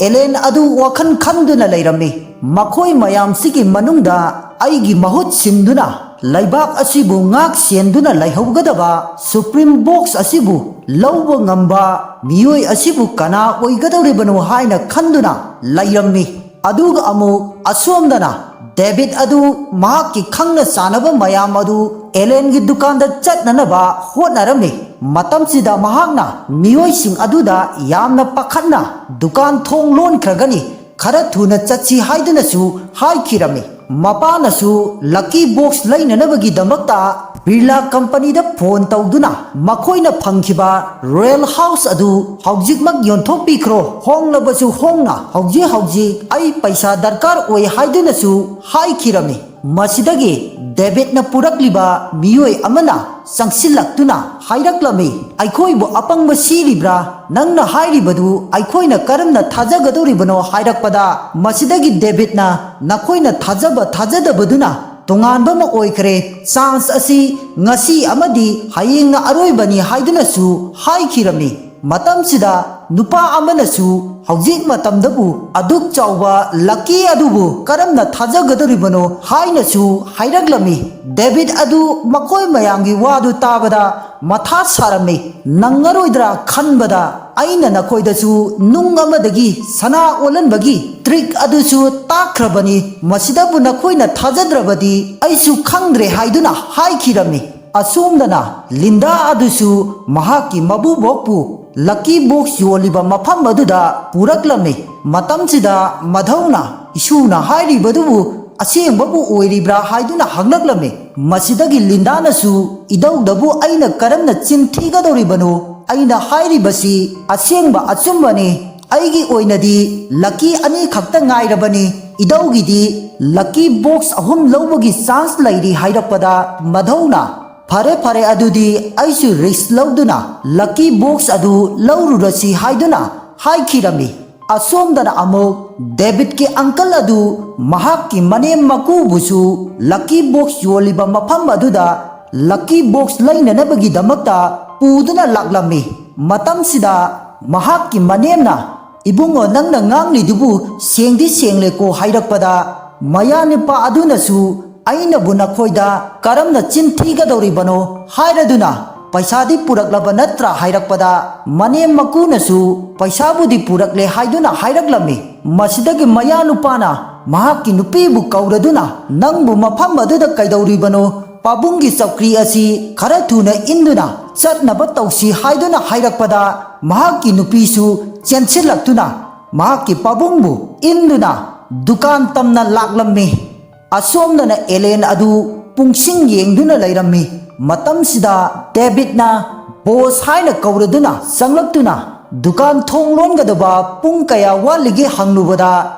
ꯑꯦꯂꯦꯟ ꯑꯗꯨ ꯋꯥꯈꯜ ꯈꯟꯗꯨꯅ ꯂꯩꯔꯝꯃꯤ꯫ "ꯃꯈꯣꯏ ꯃꯌꯥꯝꯁꯤꯒꯤ ꯃꯅꯨꯡꯗ ꯑꯩꯒꯤ ꯃꯍꯨꯠ ꯁꯤꯟꯗꯨꯅ ꯂꯩꯕꯥꯛ ꯑꯁꯤꯕꯨ ꯉꯥꯛ ꯁꯦꯟꯗꯨꯅ ꯂꯩꯍꯧꯒꯗꯕ ꯁꯨꯄ꯭ꯔꯤꯝ ꯕꯣꯛꯁ ꯑꯁꯤꯕꯨ ꯂꯧꯕ ꯉꯝꯕ ꯃꯤꯑꯣꯏ ꯑꯁꯤꯕꯨ ꯀꯅꯥ ꯑꯣꯏꯒꯗꯧꯔꯤꯕꯅꯣ?" ꯍꯥꯏꯅ ꯈꯟꯗꯨꯅ ꯂꯩꯔꯝꯃꯤ꯫ ꯑꯗꯨꯒ ꯑꯃꯨꯛ ꯑꯁꯣꯝꯗꯅ ꯗꯦꯕꯤꯠ ꯑꯗꯨ ꯃꯍꯥꯛꯀꯤ ꯈꯪꯅ ꯆꯥꯟꯅꯕ ꯃꯌꯥꯝ ꯑꯗꯨ ꯑꯦꯂꯦꯟꯒꯤ ꯗꯨꯀꯥꯟꯗ ꯆꯠꯅꯅꯕ ꯍꯣꯠꯅꯔꯝꯃꯤ꯫ ꯃꯇꯝꯁꯤꯗ ꯃꯍꯥꯛꯅ ꯃꯤꯑꯣꯏꯁꯤꯡ ꯑꯗꯨꯗ ꯌꯥꯝꯅ ꯄꯥꯈꯠꯅ, "ꯗꯨꯀꯥꯟ ꯊꯣꯡ ꯂꯣꯟꯈ꯭ꯔꯒꯅꯤ, ꯈꯔ ꯊꯨꯅ ꯆꯠꯁꯤ" ꯍꯥꯏꯗꯨꯅꯁꯨ ꯍꯥꯏꯈꯤꯔꯝꯃꯤ꯫ ꯃꯄꯥꯅꯁꯨ ꯂꯛꯀꯤ ꯕꯣꯛꯁ ꯂꯩꯅꯅꯕꯒꯤꯗꯃꯛꯇ ꯕꯤꯔꯂꯥ ꯀꯝꯄꯅꯤꯗ ꯐꯣꯟ ꯇꯧꯗꯨꯅ ꯃꯈꯣꯏꯅ ꯐꯪꯈꯤꯕ ꯔꯣꯌꯦꯜ ꯍꯥꯎꯁ ꯑꯗꯨ ꯍꯧꯖꯤꯛꯃꯛ ꯌꯣꯟꯊꯣꯛꯄꯤꯈ꯭ꯔꯣ, ꯍꯣꯡꯂꯕꯁꯨ ꯍꯣꯡꯅ, ꯍꯧꯖꯤꯛ ꯍꯧꯖꯤꯛ ꯑꯩ ꯄꯩꯁꯥ ꯗꯔꯀꯥꯔ ꯑꯣꯏ ꯍꯥꯏꯗꯨꯅꯁꯨ ꯍꯥꯏꯈꯤꯔꯝꯃꯤ꯫ ꯃꯁꯤꯗꯒꯤ ꯗꯦꯕꯤꯠꯅ ꯄꯨꯔꯛꯂꯤꯕ ꯃꯤꯑꯣꯏ ꯑꯃꯅ ꯆꯪꯁꯤꯜꯂꯛꯇꯨꯅ ꯍꯥꯏꯔꯛꯂꯝꯃꯤ, "ꯑꯩꯈꯣꯏꯕꯨ ꯑꯄꯪꯕ ꯁꯤꯔꯤꯕ꯭ꯔꯥ? ꯅꯪꯅ ꯍꯥꯏꯔꯤꯕꯗꯨ ꯑꯩꯈꯣꯏꯅ ꯀꯔꯝꯅ ꯊꯥꯖꯒꯗꯧꯔꯤꯕꯅꯣ?" ꯍꯥꯏꯔꯛꯄꯗ, ꯃꯁꯤꯗꯒꯤ ꯗꯦꯕꯤꯠꯅ, "ꯅꯈꯣꯏꯅ ꯊꯥꯖꯕ ꯊꯥꯖꯗꯕꯗꯨꯅ ꯇꯣꯉꯥꯟꯕ ꯑꯃ ꯑꯣꯏꯈ꯭ꯔꯦ꯫ ꯆꯥꯟꯁ ꯑꯁꯤ ꯉꯁꯤ ꯑꯃꯗꯤ ꯍꯌꯦꯡꯅ ꯑꯔꯣꯏꯕꯅꯤ" ꯍꯥꯏꯗꯨꯅꯁꯨ ꯍꯥꯏꯈꯤꯔꯝꯃꯤ꯫ ꯃꯇꯝꯁꯤꯗ ꯅꯨꯄꯥ ꯑꯃꯅꯁꯨ ꯍꯧꯖꯤꯛ ꯃꯇꯝꯗꯕꯨ ꯑꯗꯨꯛ ꯆꯥꯎꯕ ꯂꯛꯀꯤ ꯑꯗꯨꯕꯨ ꯀꯔꯝꯅ ꯊꯥꯖꯒꯗꯧꯔꯤꯕꯅꯣ ꯍꯥꯏꯅꯁꯨ ꯍꯥꯏꯔꯛꯂꯝꯃꯤ꯫ ꯗꯦꯕꯤꯠ ꯑꯗꯨ ꯃꯈꯣꯏ ꯃꯌꯥꯝꯒꯤ ꯋꯥꯗꯨ ꯇꯥꯕꯗ ꯃꯊꯥ ꯁꯥꯔꯝꯃꯤ꯫ "ꯅꯪꯉꯔꯣꯏꯗ꯭ꯔꯥ ꯈꯟꯕꯗ ꯑꯩꯅ ꯅꯈꯣꯏꯗꯁꯨ ꯅꯨꯡ ꯑꯃꯗꯒꯤ ꯁꯅꯥ ꯑꯣꯜꯍꯟꯕꯒꯤ ꯇ꯭ꯔꯤꯛ ꯑꯗꯨꯁꯨ ꯇꯥꯛꯈ꯭ꯔꯕꯅꯤ꯫ ꯃꯁꯤꯗꯕꯨ ꯅꯈꯣꯏꯅ ꯊꯥꯖꯗ꯭ꯔꯕꯗꯤ ꯑꯩꯁꯨ ꯈꯪꯗ꯭ꯔꯦ" ꯍꯥꯏꯗꯨꯅ ꯍꯥꯏꯈꯤꯔꯝꯃꯤ꯫ ꯑꯁꯣꯝꯗꯅ ꯂꯤꯟꯗꯥ ꯑꯗꯨꯁꯨ ꯃꯍꯥꯛꯀꯤ ꯃꯕꯨꯕꯣꯛꯄꯨ ꯂꯛꯀꯤ ꯕꯣꯛꯁ ꯌꯣꯜꯂꯤꯕ ꯃꯐꯝ ꯑꯗꯨꯗ ꯄꯨꯔꯛꯂꯝꯃꯤ꯫ ꯃꯇꯝꯁꯤꯗ ꯃꯙꯧꯅ, "ꯏꯁꯨꯅ ꯍꯥꯏꯔꯤꯕꯗꯨꯕꯨ ꯑꯁꯦꯡꯕꯕꯨ ꯑꯣꯏꯔꯤꯕ꯭ꯔꯥ?" ꯍꯥꯏꯗꯨꯅ ꯍꯪꯂꯛꯂꯝꯃꯤ꯫ ꯃꯁꯤꯗꯒꯤ ꯂꯤꯟꯗꯥꯅꯁꯨ, "ꯏꯙꯧꯗꯕꯨ ꯑꯩꯅ ꯀꯔꯝꯅ ꯆꯤꯟ ꯊꯤꯒꯗꯧꯔꯤꯕꯅꯣ? ꯑꯩꯅ ꯍꯥꯏꯔꯤꯕꯁꯤ ꯑꯁꯦꯡꯕ ꯑꯆꯨꯝꯕꯅꯤ꯫ ꯑꯩꯒꯤ ꯑꯣꯏꯅꯗꯤ ꯂꯛꯀꯤ ꯑꯅꯤ ꯈꯛꯇ ꯉꯥꯏꯔꯕꯅꯤ꯫ ꯏꯙꯧꯒꯤꯗꯤ ꯂꯛꯀꯤ ꯕꯣꯛꯁ ꯑꯍꯨꯝ ꯂꯧꯕꯒꯤ ꯆꯥꯟꯁ ꯂꯩꯔꯤ" ꯍꯥꯏꯔꯛꯄꯗ, ꯃꯙꯧꯅ, "ꯐꯔꯦ, ꯐꯔꯦ, ꯑꯗꯨꯗꯤ ꯑꯩꯁꯨ ꯔꯤꯁꯛ ꯂꯧꯗꯨꯅ ꯂꯛꯀꯤ ꯕꯣꯛꯁ ꯑꯗꯨ ꯂꯧꯔꯨꯔꯁꯤ" ꯍꯥꯏꯗꯨꯅ ꯍꯥꯏꯈꯤꯔꯝꯃꯤ꯫ ꯑꯁꯣꯝꯗꯅ ꯑꯃꯨꯛ ꯗꯦꯕꯤꯠꯀꯤ ꯑꯪꯀꯜ ꯑꯗꯨ ꯃꯍꯥꯛꯀꯤ ꯃꯅꯦꯝ ꯃꯀꯨꯕꯨꯁꯨ ꯂꯛꯀꯤ ꯕꯣꯛꯁ ꯌꯣꯜꯂꯤꯕ ꯃꯐꯝ ꯑꯗꯨꯗ ꯂꯛꯀꯤ ꯕꯣꯛꯁ ꯂꯩꯅꯅꯕꯒꯤꯗꯃꯛꯇ ꯄꯨꯗꯨꯅ ꯂꯥꯛꯂꯝꯃꯤ꯫ ꯃꯇꯝꯁꯤꯗ ꯃꯍꯥꯛꯀꯤ ꯃꯅꯦꯝꯅ, "ꯏꯕꯨꯡꯉꯣ, ꯅꯪꯅ ꯉꯥꯡꯂꯤꯗꯨꯕꯨ ꯁꯦꯡꯗꯤ ꯁꯦꯡꯂꯦꯀꯣ" ꯍꯥꯏꯔꯛꯄꯗ, ꯃꯌꯥꯅꯨꯄꯥ ꯑꯗꯨꯅꯁꯨ, "ꯑꯩꯅꯕꯨ ꯅꯈꯣꯏꯗ ꯀꯔꯝꯅ ꯆꯤꯟ ꯊꯤꯒꯗꯧꯔꯤꯕꯅꯣ?" ꯍꯥꯏꯔꯗꯨꯅ, "ꯄꯩꯁꯥꯗꯤ ꯄꯨꯔꯛꯂꯕ ꯅꯠꯇ꯭ꯔꯥ?" ꯍꯥꯏꯔꯛꯄꯗ, ꯃꯅꯦꯝ ꯃꯀꯨꯅꯁꯨ, "ꯄꯩꯁꯥꯕꯨꯗꯤ ꯄꯨꯔꯛꯂꯦ" ꯍꯥꯏꯗꯨꯅ ꯍꯥꯏꯔꯛꯂꯝꯃꯤ꯫ ꯃꯁꯤꯗꯒꯤ ꯃꯌꯥꯅꯨꯄꯥꯅ ꯃꯍꯥꯛꯀꯤ ꯅꯨꯄꯤꯕꯨ ꯀꯧꯔꯗꯨꯅ, "ꯅꯪꯕꯨ ꯃꯐꯝ ꯑꯗꯨꯗ ꯀꯩꯗꯧꯔꯤꯕꯅꯣ? ꯄꯥꯕꯨꯡꯒꯤ ꯆꯧꯀ꯭ꯔꯤ ꯑꯁꯤ ꯈꯔ ꯊꯨꯅ ꯏꯟꯗꯨꯅ ꯆꯠꯅꯕ ꯇꯧꯁꯤ" ꯍꯥꯏꯗꯨꯅ ꯍꯥꯏꯔꯛꯄꯗ, ꯃꯍꯥꯛꯀꯤ ꯅꯨꯄꯤꯁꯨ ꯆꯦꯟꯁꯤꯜꯂꯛꯇꯨꯅ ꯃꯍꯥꯛꯀꯤ ꯄꯥꯕꯨꯡꯕꯨ ꯏꯟꯗꯨꯅ ꯗꯨꯀꯥꯟ ꯇꯝꯅ ꯂꯥꯛꯂꯝꯃꯤ꯫ ꯑꯁꯣꯝꯗꯅ ꯑꯦꯂꯦꯟ ꯑꯗꯨ ꯄꯨꯡꯁꯤꯡ ꯌꯦꯡꯗꯨꯅ ꯂꯩꯔꯝꯃꯤ꯫ ꯃꯇꯝꯁꯤꯗ ꯗꯦꯕꯤꯠꯅ ꯕꯣꯁ ꯍꯥꯏꯅ ꯀꯧꯔꯗꯨꯅ ꯆꯪꯂꯛꯇꯨꯅ, ꯗꯨꯀꯥꯟ ꯊꯣꯡ ꯂꯣꯟꯒꯗꯕ ꯄꯨꯡ ꯀꯌꯥ ꯋꯥꯠꯂꯤꯒꯦ ꯍꯪꯂꯨꯕꯗ,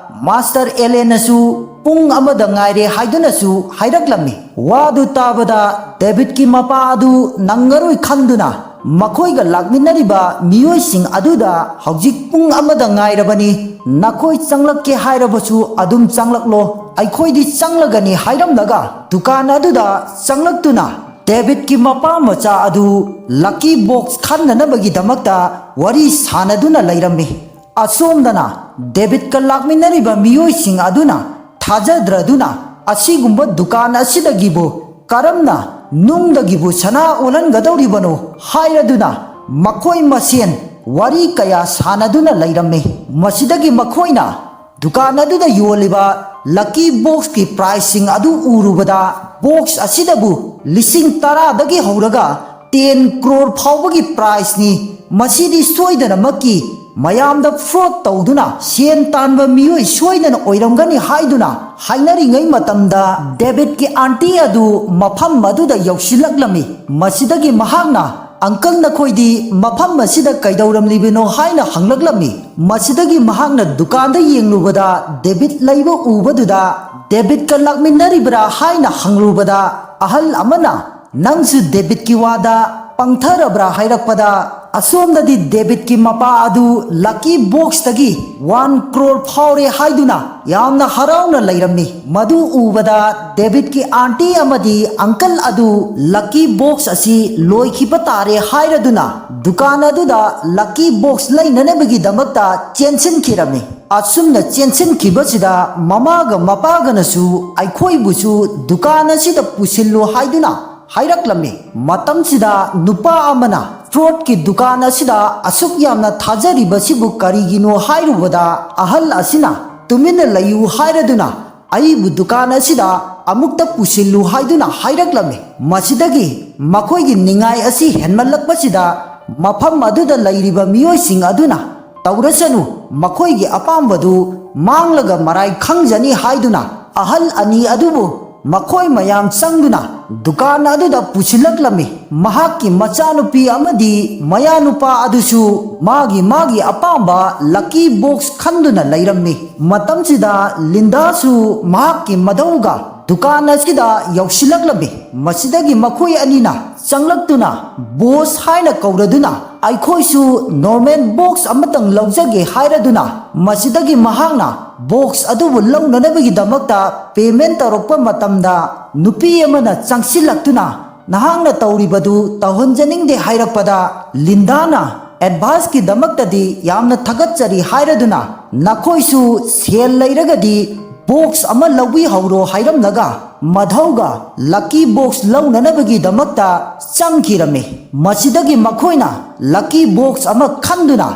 ꯃꯥꯁꯇꯔ ꯑꯦꯂꯦꯟꯅꯁꯨ ꯄꯨꯡ ꯑꯃꯗ ꯉꯥꯏꯔꯦ ꯍꯥꯏꯗꯨꯅꯁꯨ ꯍꯥꯏꯔꯛꯂꯝꯃꯤ꯫ ꯋꯥꯗꯨ ꯇꯥꯕꯗ ꯗꯦꯕꯤꯠꯀꯤ ꯃꯄꯥ ꯑꯗꯨ ꯅꯪꯉꯔꯣꯏ ꯈꯟꯗꯨꯅ, ꯃꯈꯣꯏꯒ ꯂꯥꯛꯃꯤꯟꯅꯔꯤꯕ ꯃꯤꯑꯣꯏꯁꯤꯡ ꯑꯗꯨꯗ, "ꯍꯧꯖꯤꯛ ꯄꯨꯡ ꯑꯃꯗ ꯉꯥꯏꯔꯕꯅꯤ, ꯅꯈꯣꯏ ꯆꯪꯂꯛꯀꯦ ꯍꯥꯏꯔꯕꯁꯨ ꯑꯗꯨꯝ ꯆꯪꯂꯛꯂꯣ, ꯑꯩꯈꯣꯏꯗꯤ ꯆꯪꯂꯒꯅꯤ" ꯍꯥꯏꯔꯝꯂꯒ, ꯗꯨꯀꯥꯟ ꯑꯗꯨꯗ ꯆꯪꯂꯛꯇꯨꯅ ꯗꯦꯕꯤꯠꯀꯤ ꯃꯄꯥ ꯃꯆꯥ ꯑꯗꯨ ꯂꯛꯀꯤ ꯕꯣꯛꯁ ꯈꯟꯅꯅꯕꯒꯤꯗꯃꯛꯇ ꯋꯥꯔꯤ ꯁꯥꯟꯅꯗꯨꯅ ꯂꯩꯔꯝꯃꯤ꯫ ꯑꯁꯣꯝꯗꯅ ꯗꯦꯕꯤꯠꯀ ꯂꯥꯛꯃꯤꯟꯅꯔꯤꯕ ꯃꯤꯑꯣꯏꯁꯤꯡ ꯑꯗꯨꯅ ꯊꯥꯖꯗ꯭ꯔꯗꯨꯅ, "ꯑꯁꯤꯒꯨꯝꯕ ꯗꯨꯀꯥꯟ ꯑꯁꯤꯗꯒꯤꯕꯨ ꯀꯔꯝꯅ ꯅꯨꯡꯗꯒꯤꯕꯨ ꯁꯅꯥ ꯑꯣꯜꯍꯟꯒꯗꯧꯔꯤꯕꯅꯣ?" ꯍꯥꯏꯔꯗꯨꯅ ꯃꯈꯣꯏ ꯃꯁꯦꯟ ꯋꯥꯔꯤ ꯀꯌꯥ ꯁꯥꯟꯅꯗꯨꯅ ꯂꯩꯔꯝꯃꯤ꯫ ꯃꯁꯤꯗꯒꯤ ꯃꯈꯣꯏꯅ ꯗꯨꯀꯥꯟ ꯑꯗꯨꯗ ꯌꯣꯜꯂꯤꯕ ꯂꯛꯀꯤ ꯕꯣꯛꯁꯀꯤ ꯄ꯭ꯔꯥꯏꯖꯁꯤꯡ ꯑꯗꯨ ꯎꯔꯨꯕꯗ, ꯕꯣꯛꯁ ꯑꯁꯤꯗꯕꯨ ꯂꯤꯁꯤꯡ ꯇꯔꯥꯗꯒꯤ ꯍꯧꯔꯒ ꯇꯦꯟ ꯀ꯭ꯔꯣꯔ ꯐꯥꯎꯕꯒꯤ ꯄ꯭ꯔꯥꯏꯖꯅꯤ, ꯃꯁꯤꯗꯤ ꯁꯣꯏꯗꯅꯃꯛꯀꯤ ꯃꯌꯥꯝꯗ ꯐ꯭ꯔꯣꯗ ꯇꯧꯗꯨꯅ ꯁꯦꯟ ꯇꯥꯟꯕ ꯃꯤꯑꯣꯏ ꯁꯣꯏꯗꯅ ꯑꯣꯏꯔꯝꯒꯅꯤ ꯍꯥꯏꯗꯨꯅ ꯍꯥꯏꯅꯔꯤꯉꯩ ꯃꯇꯝꯗ, ꯗꯦꯕꯤꯠꯀꯤ ꯑꯥꯟꯇꯤ ꯑꯗꯨ ꯃꯐꯝ ꯑꯗꯨꯗ ꯌꯧꯁꯤꯜꯂꯛꯂꯝꯃꯤ꯫ ꯃꯁꯤꯗꯒꯤ ꯃꯍꯥꯛꯅ, "ꯑꯪꯀꯜ, ꯅꯈꯣꯏꯗꯤ ꯃꯐꯝ ꯑꯁꯤꯗ ꯀꯩꯗꯧꯔꯝꯂꯤꯕꯅꯣ?" ꯍꯥꯏꯅ ꯍꯪꯂꯛꯂꯝꯃꯤ꯫ ꯃꯁꯤꯗꯒꯤ ꯃꯍꯥꯛꯅ ꯗꯨꯀꯥꯟꯗ ꯌꯦꯡꯂꯨꯕꯗ ꯗꯦꯕꯤꯠ ꯂꯩꯕ ꯎꯕꯗꯨꯗ, "ꯗꯦꯕꯤꯠꯀ ꯂꯥꯛꯃꯤꯟꯅꯔꯤꯕ꯭ꯔꯥ?" ꯍꯥꯏꯅ ꯍꯪꯂꯨꯕꯗ, ꯑꯍꯜ ꯑꯃꯅ, "ꯅꯪꯁꯨ ꯗꯦꯕꯤꯠꯀꯤ ꯋꯥꯗ ꯄꯪꯊꯔꯕ꯭ꯔꯥ?" ꯍꯥꯏꯔꯛꯄꯗ, ꯑꯁꯣꯝꯗꯗꯤ ꯗꯦꯕꯤꯠꯀꯤ ꯃꯄꯥ ꯑꯗꯨ ꯂꯛꯀꯤ ꯕꯣꯛꯁꯇꯒꯤ ꯋꯥꯟ ꯀ꯭ꯔꯣꯔ ꯐꯥꯎꯔꯦ ꯍꯥꯏꯗꯨꯅ ꯌꯥꯝꯅ ꯍꯔꯥꯎꯅ ꯂꯩꯔꯝꯃꯤ꯫ ꯃꯗꯨ ꯎꯕꯗ ꯗꯦꯕꯤꯠꯀꯤ ꯑꯥꯟꯇꯤ ꯑꯃꯗꯤ ꯑꯪꯀꯜ ꯑꯗꯨ ꯂꯛꯀꯤ ꯕꯣꯛꯁ ꯑꯁꯤ ꯂꯣꯏꯈꯤꯕ ꯇꯥꯔꯦ ꯍꯥꯏꯔꯗꯨꯅ ꯗꯨꯀꯥꯟ ꯑꯗꯨꯗ ꯂꯛꯀꯤ ꯕꯣꯛꯁ ꯂꯩꯅꯅꯕꯒꯤꯗꯃꯛꯇ ꯆꯦꯟꯁꯤꯟꯈꯤꯔꯝꯃꯤ꯫ ꯑꯁꯨꯝꯅ ꯆꯦꯟꯁꯤꯟꯈꯤꯕꯁꯤꯗ ꯃꯃꯥꯒ ꯃꯄꯥꯒꯅꯁꯨ ꯑꯩꯈꯣꯏꯕꯨꯁꯨ ꯗꯨꯀꯥꯟ ꯑꯁꯤꯗ ꯄꯨꯁꯤꯜꯂꯨ ꯍꯥꯏꯗꯨꯅ ꯍꯥꯏꯔꯛꯂꯝꯃꯤ꯫ ꯃꯇꯝꯁꯤꯗ ꯅꯨꯄꯥ ꯑꯃꯅ ꯐ꯭ꯔꯣꯗꯀꯤ ꯗꯨꯀꯥꯟ ꯑꯁꯤꯗ ꯑꯁꯨꯛ ꯌꯥꯝꯅ ꯊꯥꯖꯔꯤꯕꯁꯤꯕꯨ ꯀꯔꯤꯒꯤꯅꯣ ꯍꯥꯏꯔꯨꯕꯗ, ꯑꯍꯜ ꯑꯁꯤꯅ ꯇꯨꯃꯤꯟꯅ ꯂꯩꯌꯨ ꯍꯥꯏꯔꯗꯨꯅ ꯑꯩꯕꯨ ꯗꯨꯀꯥꯟ ꯑꯁꯤꯗ ꯑꯃꯨꯛꯇ ꯄꯨꯁꯤꯜꯂꯨ ꯍꯥꯏꯗꯨꯅ ꯍꯥꯏꯔꯛꯂꯝꯃꯤ꯫ ꯃꯁꯤꯗꯒꯤ ꯃꯈꯣꯏꯒꯤ ꯅꯤꯡꯉꯥꯏ ꯑꯁꯤ ꯍꯦꯟꯃꯜꯂꯛꯄꯁꯤꯗ ꯃꯐꯝ ꯑꯗꯨꯗ ꯂꯩꯔꯤꯕ ꯃꯤꯑꯣꯏꯁꯤꯡ ꯑꯗꯨꯅ ꯇꯧꯔꯁꯅꯨ, ꯃꯈꯣꯏꯒꯤ ꯑꯄꯥꯝꯕꯗꯨ ꯃꯥꯡꯂꯒ ꯃꯔꯥꯏ ꯈꯪꯖꯅꯤ ꯍꯥꯏꯗꯨꯅ ꯑꯍꯜ ꯑꯅꯤ ꯑꯗꯨꯕꯨ ꯃꯈꯣꯏ ꯃꯌꯥꯝ ꯆꯪꯗꯨꯅ ꯗꯨꯀꯥꯟ ꯑꯗꯨꯗ ꯄꯨꯁꯤꯜꯂꯛꯂꯝꯃꯤ꯫ ꯃꯍꯥꯛꯀꯤ ꯃꯆꯥꯅꯨꯄꯤ ꯑꯃꯗꯤ ꯃꯌꯥꯅꯨꯄꯥ ꯑꯗꯨꯁꯨ ꯃꯥꯒꯤ ꯃꯥꯒꯤ ꯑꯄꯥꯝꯕ ꯂꯛꯀꯤ ꯕꯣꯛꯁ ꯈꯟꯗꯨꯅ ꯂꯩꯔꯝꯃꯤ꯫ ꯃꯇꯝꯁꯤꯗ ꯂꯤꯟꯗꯥꯁꯨ ꯃꯍꯥꯛꯀꯤ ꯃꯙꯧꯒ ꯗꯨꯀꯥꯟ ꯑꯁꯤꯗ ꯌꯧꯁꯤꯜꯂꯛꯂꯝꯃꯤ꯫ ꯃꯁꯤꯗꯒꯤ ꯃꯈꯣꯏ ꯑꯅꯤꯅ ꯆꯪꯂꯛꯇꯨꯅ ꯕꯣꯁ ꯍꯥꯏꯅ ꯀꯧꯔꯗꯨꯅ, "ꯑꯩꯈꯣꯏꯁꯨ ꯅꯣꯔꯃꯦꯜ ꯕꯣꯛꯁ ꯑꯃꯇꯪ ꯂꯧꯖꯒꯦ" ꯍꯥꯏꯔꯗꯨꯅ, ꯃꯁꯤꯗꯒꯤ ꯃꯍꯥꯛꯅ ꯕꯣꯛꯁ ꯑꯗꯨꯕꯨ ꯂꯧꯅꯅꯕꯒꯤꯗꯃꯛꯇ ꯄꯦꯃꯦꯟ ꯇꯧꯔꯛꯄ ꯃꯇꯝꯗ, ꯅꯨꯄꯤ ꯑꯃꯅ ꯆꯪꯁꯤꯜꯂꯛꯇꯨꯅ, "ꯅꯍꯥꯛꯅ ꯇꯧꯔꯤꯕꯗꯨ ꯇꯧꯍꯟꯖꯅꯤꯡꯗꯦ" ꯍꯥꯏꯔꯛꯄꯗ, ꯂꯤꯟꯗꯥꯅ, "ꯑꯦꯗꯚꯥꯟꯁꯀꯤꯗꯃꯛꯇꯗꯤ ꯌꯥꯝꯅ ꯊꯥꯒꯠꯆꯔꯤ" ꯍꯥꯏꯔꯗꯨꯅ, "ꯅꯈꯣꯏꯁꯨ ꯁꯦꯜ ꯂꯩꯔꯒꯗꯤ ꯕꯣꯛꯁ ꯑꯃ ꯂꯧꯕꯤꯍꯧꯔꯣ" ꯍꯥꯏꯔꯝꯂꯒ, ꯃꯙꯧꯒ ꯂꯛꯀꯤ ꯕꯣꯛꯁ ꯂꯧꯅꯅꯕꯒꯤꯗꯃꯛꯇ ꯆꯪꯈꯤꯔꯝꯃꯤ꯫ ꯃꯁꯤꯗꯒꯤ ꯃꯈꯣꯏꯅ ꯂꯛꯀꯤ ꯕꯣꯛꯁ ꯑꯃ ꯈꯟꯗꯨꯅ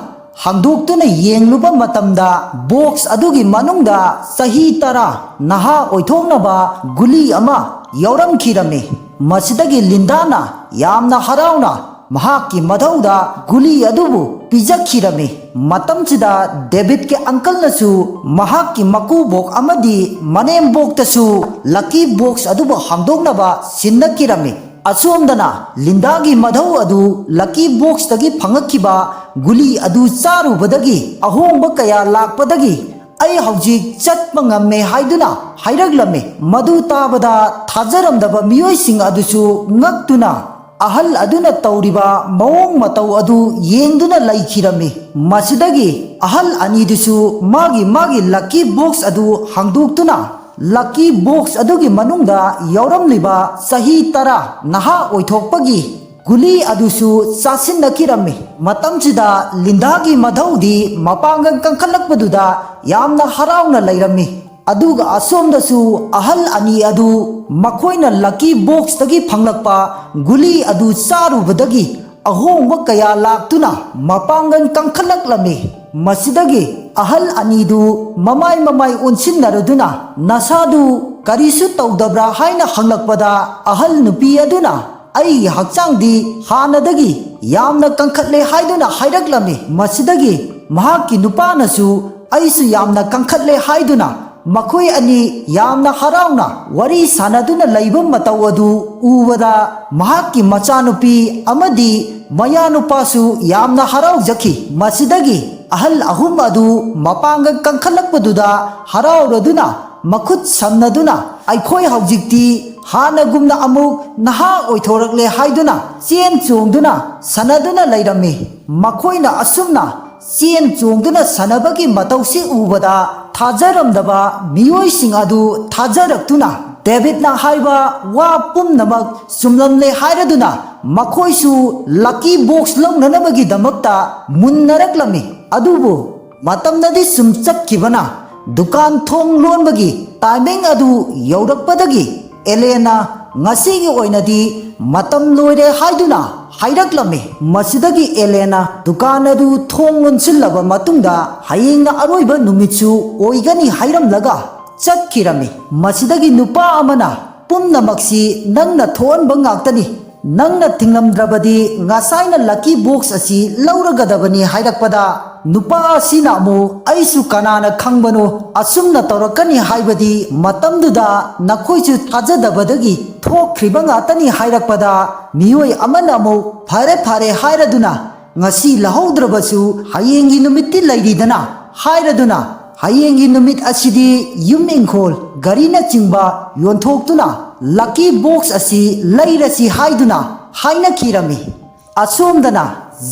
ꯍꯥꯡꯗꯣꯛꯇꯨꯅ ꯌꯦꯡꯂꯨꯕ ꯃꯇꯝꯗ, ꯕꯣꯛꯁ ꯑꯗꯨꯒꯤ ꯃꯅꯨꯡꯗ ꯆꯍꯤ ꯇꯔꯥ ꯅꯍꯥ ꯑꯣꯏꯊꯣꯛꯅꯕ ꯒꯨꯂꯤ ꯑꯃ ꯌꯥꯎꯔꯝꯈꯤꯔꯝꯃꯤ꯫ ꯃꯁꯤꯗꯒꯤ ꯂꯤꯟꯗꯥꯅ ꯌꯥꯝꯅ ꯍꯔꯥꯎꯅ ꯃꯍꯥꯛꯀꯤ ꯃꯙꯧꯗ ꯒꯨꯂꯤ ꯑꯗꯨꯕꯨ ꯄꯤꯖꯈꯤꯔꯝꯃꯤ꯫ ꯃꯇꯝꯁꯤꯗ ꯗꯦꯕꯤꯠꯀꯤ ꯑꯪꯀꯜꯅꯁꯨ ꯃꯍꯥꯛꯀꯤ ꯃꯀꯨꯕꯣꯛ ꯑꯃꯗꯤ ꯃꯅꯦꯝꯕꯣꯛꯇꯁꯨ ꯂꯛꯀꯤ ꯕꯣꯛꯁ ꯑꯗꯨꯕꯨ ꯍꯥꯡꯗꯣꯛꯅꯕ ꯁꯤꯟꯅꯈꯤꯔꯝꯃꯤ꯫ ꯑꯁꯣꯝꯗꯅ ꯂꯤꯟꯗꯥꯒꯤ ꯃꯙꯧ ꯑꯗꯨ ꯂꯛꯀꯤ ꯕꯣꯛꯁꯇꯒꯤ ꯐꯪꯉꯛꯈꯤꯕ ꯒꯨꯂꯤ ꯑꯗꯨ ꯆꯥꯔꯨꯕꯗꯒꯤ ꯑꯍꯣꯡꯕ ꯀꯌꯥ ꯂꯥꯛꯄꯗꯒꯤ "ꯑꯩ ꯍꯧꯖꯤꯛ ꯆꯠꯄ ꯉꯝꯃꯦ" ꯍꯥꯏꯗꯨꯅ ꯍꯥꯏꯔꯛꯂꯝꯃꯤ꯫ ꯃꯗꯨ ꯇꯥꯕꯗ ꯊꯥꯖꯔꯝꯗꯕ ꯃꯤꯑꯣꯏꯁꯤꯡ ꯑꯗꯨꯁꯨ ꯉꯛꯇꯨꯅ ꯑꯍꯜ ꯑꯗꯨꯅ ꯇꯧꯔꯤꯕ ꯃꯑꯣꯡ ꯃꯇꯧ ꯑꯗꯨ ꯌꯦꯡꯗꯨꯅ ꯂꯩꯈꯤꯔꯝꯃꯤ꯫ ꯃꯁꯤꯗꯒꯤ ꯑꯍꯜ ꯑꯅꯤꯗꯨꯁꯨ ꯃꯥꯒꯤ ꯃꯥꯒꯤ lucky box ꯑꯗꯨ ꯍꯥꯡꯗꯣꯛꯇꯨꯅ lucky box ꯑꯗꯨꯒꯤ ꯃꯅꯨꯡꯗ ꯌꯥꯎꯔꯝꯂꯤꯕ ꯆꯍꯤ ꯇꯔꯥ ꯅꯍꯥ ꯑꯣꯏꯊꯣꯛꯄꯒꯤ ꯒꯨꯂꯤ ꯑꯗꯨꯁꯨ ꯆꯥꯁꯤꯟꯅꯈꯤꯔꯝꯃꯤ꯫ ꯃꯇꯝꯁꯤꯗ ꯂꯤꯟꯗꯥꯒꯤ ꯃꯙꯧꯗꯤ ꯃꯄꯥꯡꯒꯜ ꯀꯟꯈꯠꯂꯛꯄꯗꯨꯗ ꯌꯥꯝꯅ ꯍꯔꯥꯎꯅ ꯂꯩꯔꯝꯃꯤ꯫ ꯑꯗꯨꯒ ꯑꯁꯣꯝꯗꯁꯨ ꯑꯍꯜ ꯑꯅꯤ ꯑꯗꯨ ꯃꯈꯣꯏꯅ lucky boxꯇꯒꯤ ꯐꯪꯂꯛꯄ ꯒꯨꯂꯤ ꯑꯗꯨ ꯆꯥꯔꯨꯕꯗꯒꯤ ꯑꯍꯣꯡꯕ ꯀꯌꯥ ꯂꯥꯛꯇꯨꯅ ꯃꯄꯥꯡꯒꯜ ꯀꯟꯈꯠꯂꯛꯂꯝꯃꯤ꯫ ꯃꯁꯤꯗꯒꯤ ꯑꯍꯜ ꯑꯅꯤꯗꯨ ꯃꯃꯥꯏ ꯃꯃꯥꯏ ꯑꯣꯟꯁꯤꯟꯅꯔꯗꯨꯅ, "ꯅꯁꯥꯗꯨ ꯀꯔꯤꯁꯨ ꯇꯧꯗꯕ꯭ꯔꯥ?" ꯍꯥꯏꯅ ꯍꯪꯂꯛꯄꯗ, ꯑꯍꯜ ꯅꯨꯄꯤ ꯑꯗꯨꯅ, "ꯑꯩꯒꯤ ꯍꯛꯆꯥꯡꯗꯤ ꯍꯥꯟꯅꯗꯒꯤ ꯌꯥꯝꯅ ꯀꯟꯈꯠꯂꯦ" ꯍꯥꯏꯗꯨꯅ ꯍꯥꯏꯔꯛꯂꯝꯃꯤ꯫ ꯃꯁꯤꯗꯒꯤ ꯃꯍꯥꯛꯀꯤ ꯅꯨꯄꯥꯅꯁꯨ, "ꯑꯩꯁꯨ ꯌꯥꯝꯅ ꯀꯟꯈꯠꯂꯦ" ꯍꯥꯏꯗꯨꯅ ꯃꯈꯣꯏ ꯑꯅꯤ ꯌꯥꯝꯅ ꯍꯔꯥꯎꯅ ꯋꯥꯔꯤ ꯁꯥꯟꯅꯗꯨꯅ ꯂꯩꯕ ꯃꯇꯧ ꯑꯗꯨ ꯎꯕꯗ, ꯃꯍꯥꯛꯀꯤ ꯃꯆꯥꯅꯨꯄꯤ ꯑꯃꯗꯤ ꯃꯌꯥꯅꯨꯄꯥꯁꯨ ꯌꯥꯝꯅ ꯍꯔꯥꯎꯖꯈꯤ꯫ ꯃꯁꯤꯗꯒꯤ ꯑꯍꯜ ꯑꯍꯨꯝ ꯑꯗꯨ ꯃꯄꯥꯡꯒꯜ ꯀꯟꯈꯠꯂꯛꯄꯗꯨꯗ ꯍꯔꯥꯎꯔꯗꯨꯅ, ꯃꯈꯨꯠ ꯁꯝꯅꯗꯨꯅ, "ꯑꯩꯈꯣꯏ ꯍꯧꯖꯤꯛꯇꯤ ꯍꯥꯟꯅꯒꯨꯝꯅ ꯑꯃꯨꯛ ꯅꯍꯥ ꯑꯣꯏꯊꯣꯔꯛꯂꯦ" ꯍꯥꯏꯗꯨꯅ ꯆꯦꯟ ꯆꯣꯡꯗꯨꯅ ꯁꯥꯟꯅꯗꯨꯅ ꯂꯩꯔꯝꯃꯤ꯫ ꯃꯈꯣꯏꯅ ꯑꯁꯨꯝꯅ ꯆꯦꯟ ꯆꯣꯡꯗꯨꯅ ꯁꯥꯟꯅꯕꯒꯤ ꯃꯇꯧꯁꯤ ꯎꯕꯗ, ꯊꯥꯖꯔꯝꯗꯕ ꯃꯤꯑꯣꯏꯁꯤꯡ ꯑꯗꯨ ꯊꯥꯖꯔꯛꯇꯨꯅ, ꯗꯦꯕꯤꯠꯅ ꯍꯥꯏꯕ ꯋꯥ ꯄꯨꯝꯅꯃꯛ ꯆꯨꯝꯂꯝꯂꯦ ꯍꯥꯏꯔꯗꯨꯅ, ꯃꯈꯣꯏꯁꯨ lucky box ꯂꯧꯅꯅꯕꯒꯤꯗꯃꯛꯇ ꯃꯨꯟꯅꯔꯛꯂꯝꯃꯤ꯫ ꯑꯗꯨꯕꯨ ꯃꯇꯝꯅꯗꯤ ꯁꯨꯝ ꯆꯠꯈꯤꯕꯅ, ꯗꯨꯀꯥꯟ ꯊꯣꯡ ꯂꯣꯟꯕꯒꯤ timing ꯑꯗꯨ ꯌꯧꯔꯛꯄꯗꯒꯤ, ꯑꯦꯂꯦꯅ ꯉꯁꯤꯒꯤ ꯑꯣꯏꯅꯗꯤ ꯃꯇꯝ ꯂꯣꯏꯔꯦ ꯍꯥꯏꯗꯨꯅ ꯍꯥꯏꯔꯛꯂꯝꯃꯤ꯫ ꯃꯁꯤꯗꯒꯤ ꯑꯦꯂꯦꯅ ꯗꯨꯀꯥꯟ ꯑꯗꯨ ꯊꯣꯡ ꯂꯣꯟꯁꯤꯜꯂꯕ ꯃꯇꯨꯡꯗ, ꯍꯌꯦꯡꯅ ꯑꯔꯣꯏꯕ ꯅꯨꯃꯤꯠꯁꯨ ꯑꯣꯏꯒꯅꯤ ꯍꯥꯏꯔꯝꯂꯒ ꯆꯠꯈꯤꯔꯝꯃꯤ꯫ ꯃꯁꯤꯗꯒꯤ ꯅꯨꯄꯥ ꯑꯃꯅ, "ꯄꯨꯝꯅꯃꯛꯁꯤ ꯅꯪꯅ ꯊꯣꯛꯍꯟꯕ ꯉꯥꯛꯇꯅꯤ꯫ ꯅꯪꯅ ꯊꯤꯡꯂꯝꯗ꯭ꯔꯕꯗꯤ ꯉꯁꯥꯏꯅ lucky box ꯑꯁꯤ ꯂꯧꯔꯒꯗꯕꯅꯤ" ꯍꯥꯏꯔꯛꯄꯗ, ꯅꯨꯄꯥ ꯑꯁꯤꯅ ꯑꯃꯨꯛ, "ꯑꯩꯁꯨ ꯀꯅꯥꯅ ꯈꯪꯕꯅꯣ, ꯑꯁꯨꯝꯅ ꯇꯧꯔꯛꯀꯅꯤ ꯍꯥꯏꯕꯗꯤ ꯃꯇꯝꯗꯨꯗ ꯅꯈꯣꯏꯁꯨ ꯊꯥꯖꯗꯕꯗꯒꯤ ꯊꯣꯛꯈ꯭ꯔꯤꯕ ꯉꯥꯛꯇꯅꯤ" ꯍꯥꯏꯔꯛꯄꯗ, ꯃꯤꯑꯣꯏ ꯑꯃꯅ ꯑꯃꯨꯛ, "ꯐꯔꯦ ꯐꯔꯦ" ꯍꯥꯏꯔꯗꯨꯅ, "ꯉꯁꯤ ꯂꯧꯍꯧꯗ꯭ꯔꯕꯁꯨ ꯍꯌꯦꯡꯒꯤ ꯅꯨꯃꯤꯠꯇꯤ ꯂꯩꯔꯤꯗꯅ" ꯍꯥꯏꯔꯗꯨꯅ, ꯍꯌꯦꯡꯒꯤ ꯅꯨꯃꯤꯠ ꯑꯁꯤꯗꯤ ꯌꯨꯝ ꯏꯪꯈꯣꯜ, ꯒꯥꯔꯤꯅꯆꯤꯡꯕ ꯌꯣꯟꯊꯣꯛꯇꯨꯅ lucky box ꯑꯁꯤ ꯂꯩꯔꯁꯤ ꯍꯥꯏꯗꯨꯅ ꯍꯥꯏꯅꯈꯤꯔꯝꯃꯤ꯫ ꯑꯁꯣꯝꯗꯅ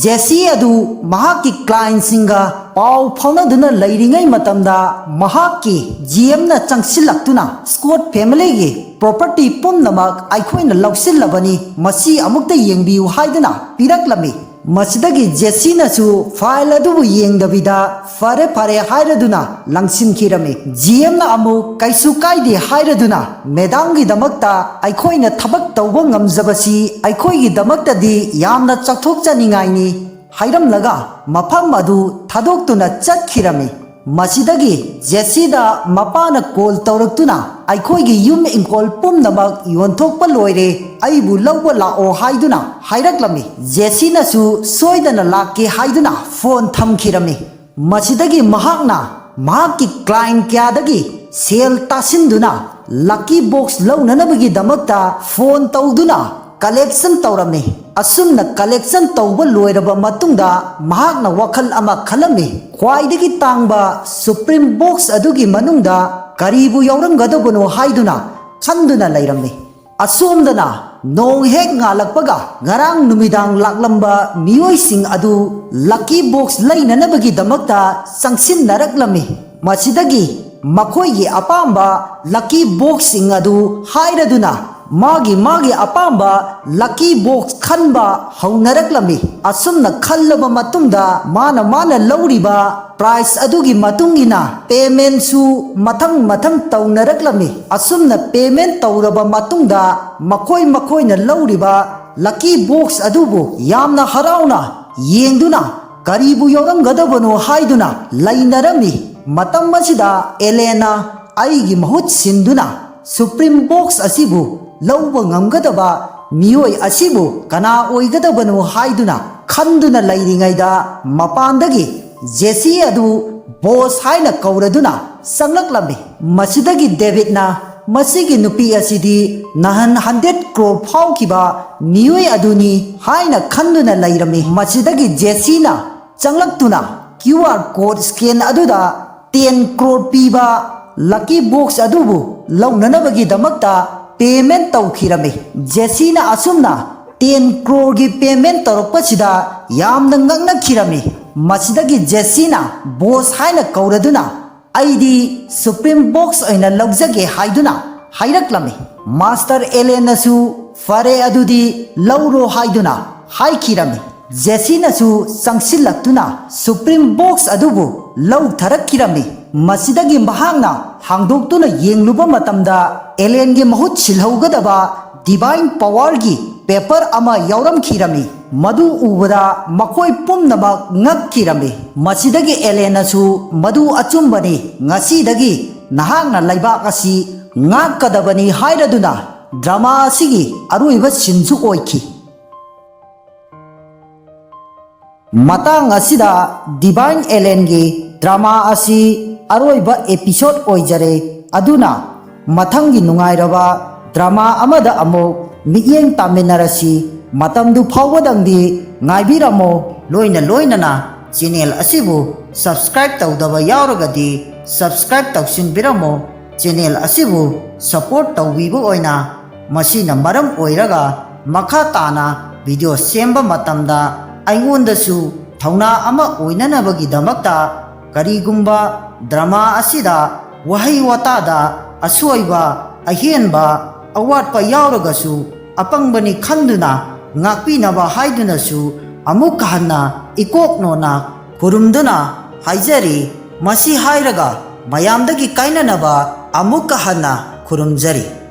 ꯖꯦꯁꯤ ꯑꯗꯨ ꯃꯍꯥꯛꯀꯤ clientꯁꯤꯡꯒ ꯄꯥꯎ ꯐꯥꯎꯅꯗꯨꯅ ꯂꯩꯔꯤꯉꯩ ꯃꯇꯝꯗ ꯃꯍꯥꯛꯀꯤ ꯖꯤ ꯑꯦꯝꯅ ꯆꯪꯁꯤꯜꯂꯛꯇꯨꯅ Scott familyꯒꯤ property ꯄꯨꯝꯅꯃꯛ ꯑꯩꯈꯣꯏꯅ ꯂꯧꯁꯤꯜꯂꯕꯅꯤ, ꯃꯁꯤ ꯑꯃꯨꯛꯇ ꯌꯦꯡꯕꯤꯌꯨ ꯍꯥꯏꯗꯨꯅ ꯄꯤꯔꯛꯂꯝꯃꯤ꯫ ꯃꯁꯤꯗꯒꯤ ꯖꯦꯁꯤꯅꯁꯨ file ꯑꯗꯨꯕꯨ ꯌꯦꯡꯗꯕꯤꯗ ꯐꯔꯦ ꯐꯔꯦ ꯍꯥꯏꯔꯗꯨꯅ ꯂꯪꯁꯤꯟꯈꯤꯔꯝꯃꯤ꯫ ꯖꯤ ꯑꯦꯝꯅ ꯑꯃꯨꯛ ꯀꯩꯁꯨ ꯀꯥꯏꯗꯦ ꯍꯥꯏꯔꯗꯨꯅ madamꯒꯤꯗꯃꯛꯇ ꯑꯩꯈꯣꯏꯅ ꯊꯕꯛ ꯇꯧꯕ ꯉꯝꯖꯕꯁꯤ ꯑꯩꯈꯣꯏꯒꯤꯗꯃꯛꯇꯗꯤ ꯌꯥꯝꯅ ꯆꯥꯎꯊꯣꯛꯆꯅꯤꯡꯉꯥꯏꯅꯤ ꯍꯥꯏꯔꯝꯂꯒ ꯃꯐꯝ ꯑꯗꯨ ꯊꯥꯗꯣꯛꯇꯨꯅ ꯆꯠꯈꯤꯔꯝꯃꯤ꯫ ꯃꯁꯤꯗꯒꯤ ꯖꯦꯁꯤꯗ ꯃꯄꯥꯅ call ꯇꯧꯔꯛꯇꯨꯅ ꯑꯩꯈꯣꯏꯒꯤ ꯌꯨꯝ ꯏꯪꯈꯣꯜ ꯄꯨꯝꯅꯃꯛ ꯌꯣꯟꯊꯣꯛꯄ ꯂꯣꯏꯔꯦ, ꯑꯩꯕꯨ ꯂꯧꯕ ꯂꯥꯛꯑꯣ ꯍꯥꯏꯗꯨꯅ ꯍꯥꯏꯔꯛꯂꯝꯃꯤ꯫ ꯖꯦꯁꯤꯅꯁꯨ ꯁꯣꯏꯗꯅ ꯂꯥꯛꯀꯦ ꯍꯥꯏꯗꯨꯅ phone ꯊꯝꯈꯤꯔꯝꯃꯤ꯫ ꯃꯁꯤꯗꯒꯤ ꯃꯍꯥꯛꯅ ꯃꯍꯥꯛꯀꯤ client ꯀꯌꯥꯗꯒꯤ ꯁꯦꯜ ꯇꯥꯁꯤꯟꯗꯨꯅ lucky box ꯂꯧꯅꯅꯕꯒꯤꯗꯃꯛꯇ phone ꯇꯧꯗꯨꯅ collection ꯇꯧꯔꯝꯃꯤ꯫ ꯑꯁꯨꯝꯅ collection ꯇꯧꯕ ꯂꯣꯏꯔꯕ ꯃꯇꯨꯡꯗ ꯃꯍꯥꯛꯅ ꯋꯥꯈꯜ ꯑꯃ ꯈꯜꯂꯝꯃꯤ꯫ ꯈ꯭ꯋꯥꯏꯗꯒꯤ ꯇꯥꯡꯕ Supreme box ꯑꯗꯨꯒꯤ ꯃꯅꯨꯡꯗ ꯀꯔꯤꯕꯨ ꯌꯥꯎꯔꯝꯒꯗꯕꯅꯣ ꯍꯥꯏꯗꯨꯅ ꯈꯟꯗꯨꯅ ꯂꯩꯔꯝꯃꯤ꯫ ꯑꯁꯣꯝꯗꯅ ꯅꯣꯡ ꯍꯦꯛ ꯉꯥꯜꯂꯛꯄꯒ ꯉꯔꯥꯡ ꯅꯨꯃꯤꯗꯥꯡ ꯂꯥꯛꯂꯝꯕ ꯃꯤꯑꯣꯏꯁꯤꯡ ꯑꯗꯨ lucky box ꯂꯩꯅꯅꯕꯒꯤꯗꯃꯛꯇ ꯆꯪꯁꯤꯟꯅꯔꯛꯂꯝꯃꯤ꯫ ꯃꯁꯤꯗꯒꯤ ꯃꯈꯣꯏꯒꯤ ꯑꯄꯥꯝꯕ lucky boxꯁꯤꯡ ꯑꯗꯨ ꯍꯥꯏꯔꯗꯨꯅ ꯃꯥꯒꯤ ꯃꯥꯒꯤ ꯑꯄꯥꯝꯕ lucky box ꯈꯟꯕ ꯍꯧꯅꯔꯛꯂꯝꯃꯤ꯫ ꯑꯁꯨꯝꯅ ꯈꯜꯂꯕ ꯃꯇꯨꯡꯗ ꯃꯥꯅ ꯃꯥꯅ ꯂꯧꯔꯤꯕ prize ꯑꯗꯨꯒꯤ ꯃꯇꯨꯡ ꯏꯟꯅ paymentꯁꯨ ꯃꯊꯪ ꯃꯊꯪ ꯇꯧꯅꯔꯛꯂꯝꯃꯤ꯫ ꯑꯁꯨꯝꯅ payment ꯇꯧꯔꯕ ꯃꯇꯨꯡꯗ ꯃꯈꯣꯏ ꯃꯈꯣꯏꯅ ꯂꯧꯔꯤꯕ lucky box ꯑꯗꯨꯕꯨ ꯌꯥꯝꯅ ꯍꯔꯥꯎꯅ ꯌꯦꯡꯗꯨꯅ ꯀꯔꯤꯕꯨ ꯌꯥꯎꯔꯝꯒꯗꯕꯅꯣ ꯍꯥꯏꯗꯨꯅ ꯂꯩꯅꯔꯝꯃꯤ꯫ ꯃꯇꯝ ꯑꯁꯤꯗ ꯑꯦꯂꯦꯅ ꯑꯩꯒꯤ ꯃꯍꯨꯠ ꯁꯤꯟꯗꯨꯅ Supreme box ꯑꯁꯤꯕꯨ ꯂꯧꯕ ꯉꯝꯒꯗꯕ ꯃꯤꯑꯣꯏ ꯑꯁꯤꯕꯨ ꯀꯅꯥ ꯑꯣꯏꯒꯗꯕꯅꯣ ꯍꯥꯏꯗꯨꯅ ꯈꯟꯗꯨꯅ ꯂꯩꯔꯤꯉꯩꯗ ꯃꯄꯥꯟꯗꯒꯤ ꯖꯦꯁꯤ ꯑꯗꯨ boss ꯍꯥꯏꯅ ꯀꯧꯔꯗꯨꯅ ꯆꯪꯂꯛꯂꯝꯃꯤ꯫ ꯃꯁꯤꯗꯒꯤ ꯗꯦꯕꯤꯠꯅ ꯃꯁꯤꯒꯤ ꯅꯨꯄꯤ ꯑꯁꯤꯗꯤ ꯅꯍꯥꯟ hundred crore ꯐꯥꯎꯈꯤꯕ ꯃꯤꯑꯣꯏ ꯑꯗꯨꯅꯤ ꯍꯥꯏꯅ ꯈꯟꯗꯨꯅ ꯂꯩꯔꯝꯃꯤ꯫ ꯃꯁꯤꯗꯒꯤ ꯖꯦꯁꯤꯅ ꯆꯪꯂꯛꯇꯨꯅ QR code scan ꯑꯗꯨꯗ ꯇꯦꯟ ꯀ꯭ꯔꯣꯔ ꯄꯤꯕ ꯂꯛꯀꯤ ꯕꯣꯛꯁ ꯑꯗꯨꯕꯨ ꯂꯧꯅꯅꯕꯒꯤꯗꯃꯛꯇ ꯄꯦꯃꯦꯟ ꯇꯧꯈꯤꯔꯝꯃꯤ꯫ ꯖꯦꯁꯤꯅ ꯑꯁꯨꯝꯅ ꯇꯦꯟ ꯀ꯭ꯔꯣꯔꯒꯤ ꯄꯦꯃꯦꯟ ꯇꯧꯔꯛꯄꯁꯤꯗ ꯌꯥꯝꯅ ꯉꯛꯅꯈꯤꯔꯝꯃꯤ꯫ ꯃꯁꯤꯗꯒꯤ ꯖꯦꯁꯤꯅ ꯕꯣꯁ ꯍꯥꯏꯅ ꯀꯧꯔꯗꯨꯅ, "ꯑꯩꯗꯤ ꯁꯨꯄ꯭ꯔꯤꯝ ꯕꯣꯛꯁ ꯑꯣꯏꯅ ꯂꯧꯖꯒꯦ" ꯍꯥꯏꯗꯨꯅ ꯍꯥꯏꯔꯛꯂꯝꯃꯤ꯫ ꯃꯥꯁꯇꯔ ꯑꯦꯂꯦꯟꯅꯁꯨ "ꯐꯔꯦ, ꯑꯗꯨꯗꯤ ꯂꯧꯔꯣ" ꯍꯥꯏꯗꯨꯅ ꯍꯥꯏꯈꯤꯔꯝꯃꯤ꯫ ꯖꯦꯁꯤꯅꯁꯨ ꯆꯪꯁꯤꯜꯂꯛꯇꯨꯅ ꯁꯨꯄ꯭ꯔꯤꯝ ꯕꯣꯛꯁ ꯑꯗꯨꯕꯨ ꯂꯧꯊꯔꯛꯈꯤꯔꯝꯃꯤ꯫ ꯃꯁꯤꯗꯒꯤ ꯃꯍꯥꯛꯅ ꯍꯥꯡꯗꯣꯛꯇꯨꯅ ꯌꯦꯡꯂꯨꯕ ꯃꯇꯝꯗ, ꯑꯦꯂꯦꯟꯒꯤ ꯃꯍꯨꯠ ꯁꯤꯜꯍꯧꯒꯗꯕ ꯗꯤꯚꯥꯏꯟ ꯄꯋꯥꯔꯒꯤ ꯄꯦꯄꯔ ꯑꯃ ꯌꯥꯎꯔꯝꯈꯤꯔꯝꯃꯤ꯫ ꯃꯗꯨ ꯎꯕꯗ ꯃꯈꯣꯏ ꯄꯨꯝꯅꯃꯛ ꯉꯛꯈꯤꯔꯝꯃꯤ꯫ ꯃꯁꯤꯗꯒꯤ ꯑꯦꯂꯦꯟꯅꯁꯨ "ꯃꯗꯨ ꯑꯆꯨꯝꯕꯅꯤ, ꯉꯁꯤꯗꯒꯤ ꯅꯍꯥꯛꯅ ꯂꯩꯕꯥꯛ ꯑꯁꯤ ꯉꯥꯛꯀꯗꯕꯅꯤ" ꯍꯥꯏꯔꯗꯨꯅ ꯗ꯭ꯔꯃꯥ ꯑꯁꯤꯒꯤ ꯑꯔꯣꯏꯕ ꯁꯤꯟꯁꯨ ꯑꯣꯏꯈꯤ꯫ ꯃꯇꯥꯡ ꯑꯁꯤꯗ ꯗꯤꯚꯥꯏꯟ ꯑꯦꯂꯦꯟꯒꯤ ꯗ꯭ꯔꯃꯥ ꯑꯁꯤ ꯑꯔꯣꯏꯕ ꯑꯦꯄꯤꯁꯣꯗ ꯑꯣꯏꯖꯔꯦ꯫ ꯑꯗꯨꯅ ꯃꯊꯪꯒꯤ ꯅꯨꯡꯉꯥꯏꯔꯕ ꯗ꯭ꯔꯃꯥ ꯑꯃꯗ ꯑꯃꯨꯛ ꯃꯤꯠꯌꯦꯡ ꯇꯥꯃꯤꯟꯅꯔꯁꯤ꯫ ꯃꯇꯝꯗꯨ ꯐꯥꯎꯕꯗꯪꯗꯤ ꯉꯥꯏꯕꯤꯔꯝꯃꯣ꯫ ꯂꯣꯏꯅ ꯂꯣꯏꯅꯅ ꯆꯦꯅꯦꯜ ꯑꯁꯤꯕꯨ ꯁꯕꯁꯀ꯭ꯔꯥꯏꯕ ꯇꯧꯗꯕ ꯌꯥꯎꯔꯒꯗꯤ ꯁꯕꯁꯀ꯭ꯔꯥꯏꯕ ꯇꯧꯁꯤꯟꯕꯤꯔꯝꯃꯣ꯫ ꯆꯦꯅꯦꯜ ꯑꯁꯤꯕꯨ ꯁꯄꯣꯔꯠ ꯇꯧꯕꯤꯕ ꯑꯣꯏꯅ ꯃꯁꯤꯅ ꯃꯔꯝ ꯑꯣꯏꯔꯒ ꯃꯈꯥ ꯇꯥꯅ ꯚꯤꯗꯤꯑꯣ ꯁꯦꯝꯕ ꯃꯇꯝꯗ ꯑꯩꯉꯣꯟꯗꯁꯨ ꯊꯧꯅꯥ ꯑꯃ ꯑꯣꯏꯅꯅꯕꯒꯤꯗꯃꯛꯇ, ꯀꯔꯤꯒꯨꯝꯕ ꯗ꯭ꯔꯃꯥ ꯑꯁꯤꯗ ꯋꯥꯍꯩ ꯋꯥꯇꯥꯗ ꯑꯁꯣꯏꯕ, ꯑꯍꯦꯟꯕ, ꯑꯋꯥꯠꯄ ꯌꯥꯎꯔꯒꯁꯨ ꯑꯄꯪꯕꯅꯤ ꯈꯟꯗꯨꯅ ꯉꯥꯛꯄꯤꯅꯕ ꯍꯥꯏꯗꯨꯅꯁꯨ ꯑꯃꯨꯛꯀ ꯍꯟꯅ ꯏꯀꯣꯛ ꯅꯣꯟꯅ ꯈꯨꯔꯨꯝꯗꯨꯅ ꯍꯥꯏꯖꯔꯤ꯫ ꯃꯁꯤ ꯍꯥꯏꯔꯒ ꯃꯌꯥꯝꯗꯒꯤ ꯀꯥꯏꯅꯅꯕ ꯑꯃꯨꯛꯀ ꯍꯟꯅ ꯈꯨꯔꯨꯝꯖꯔꯤ꯫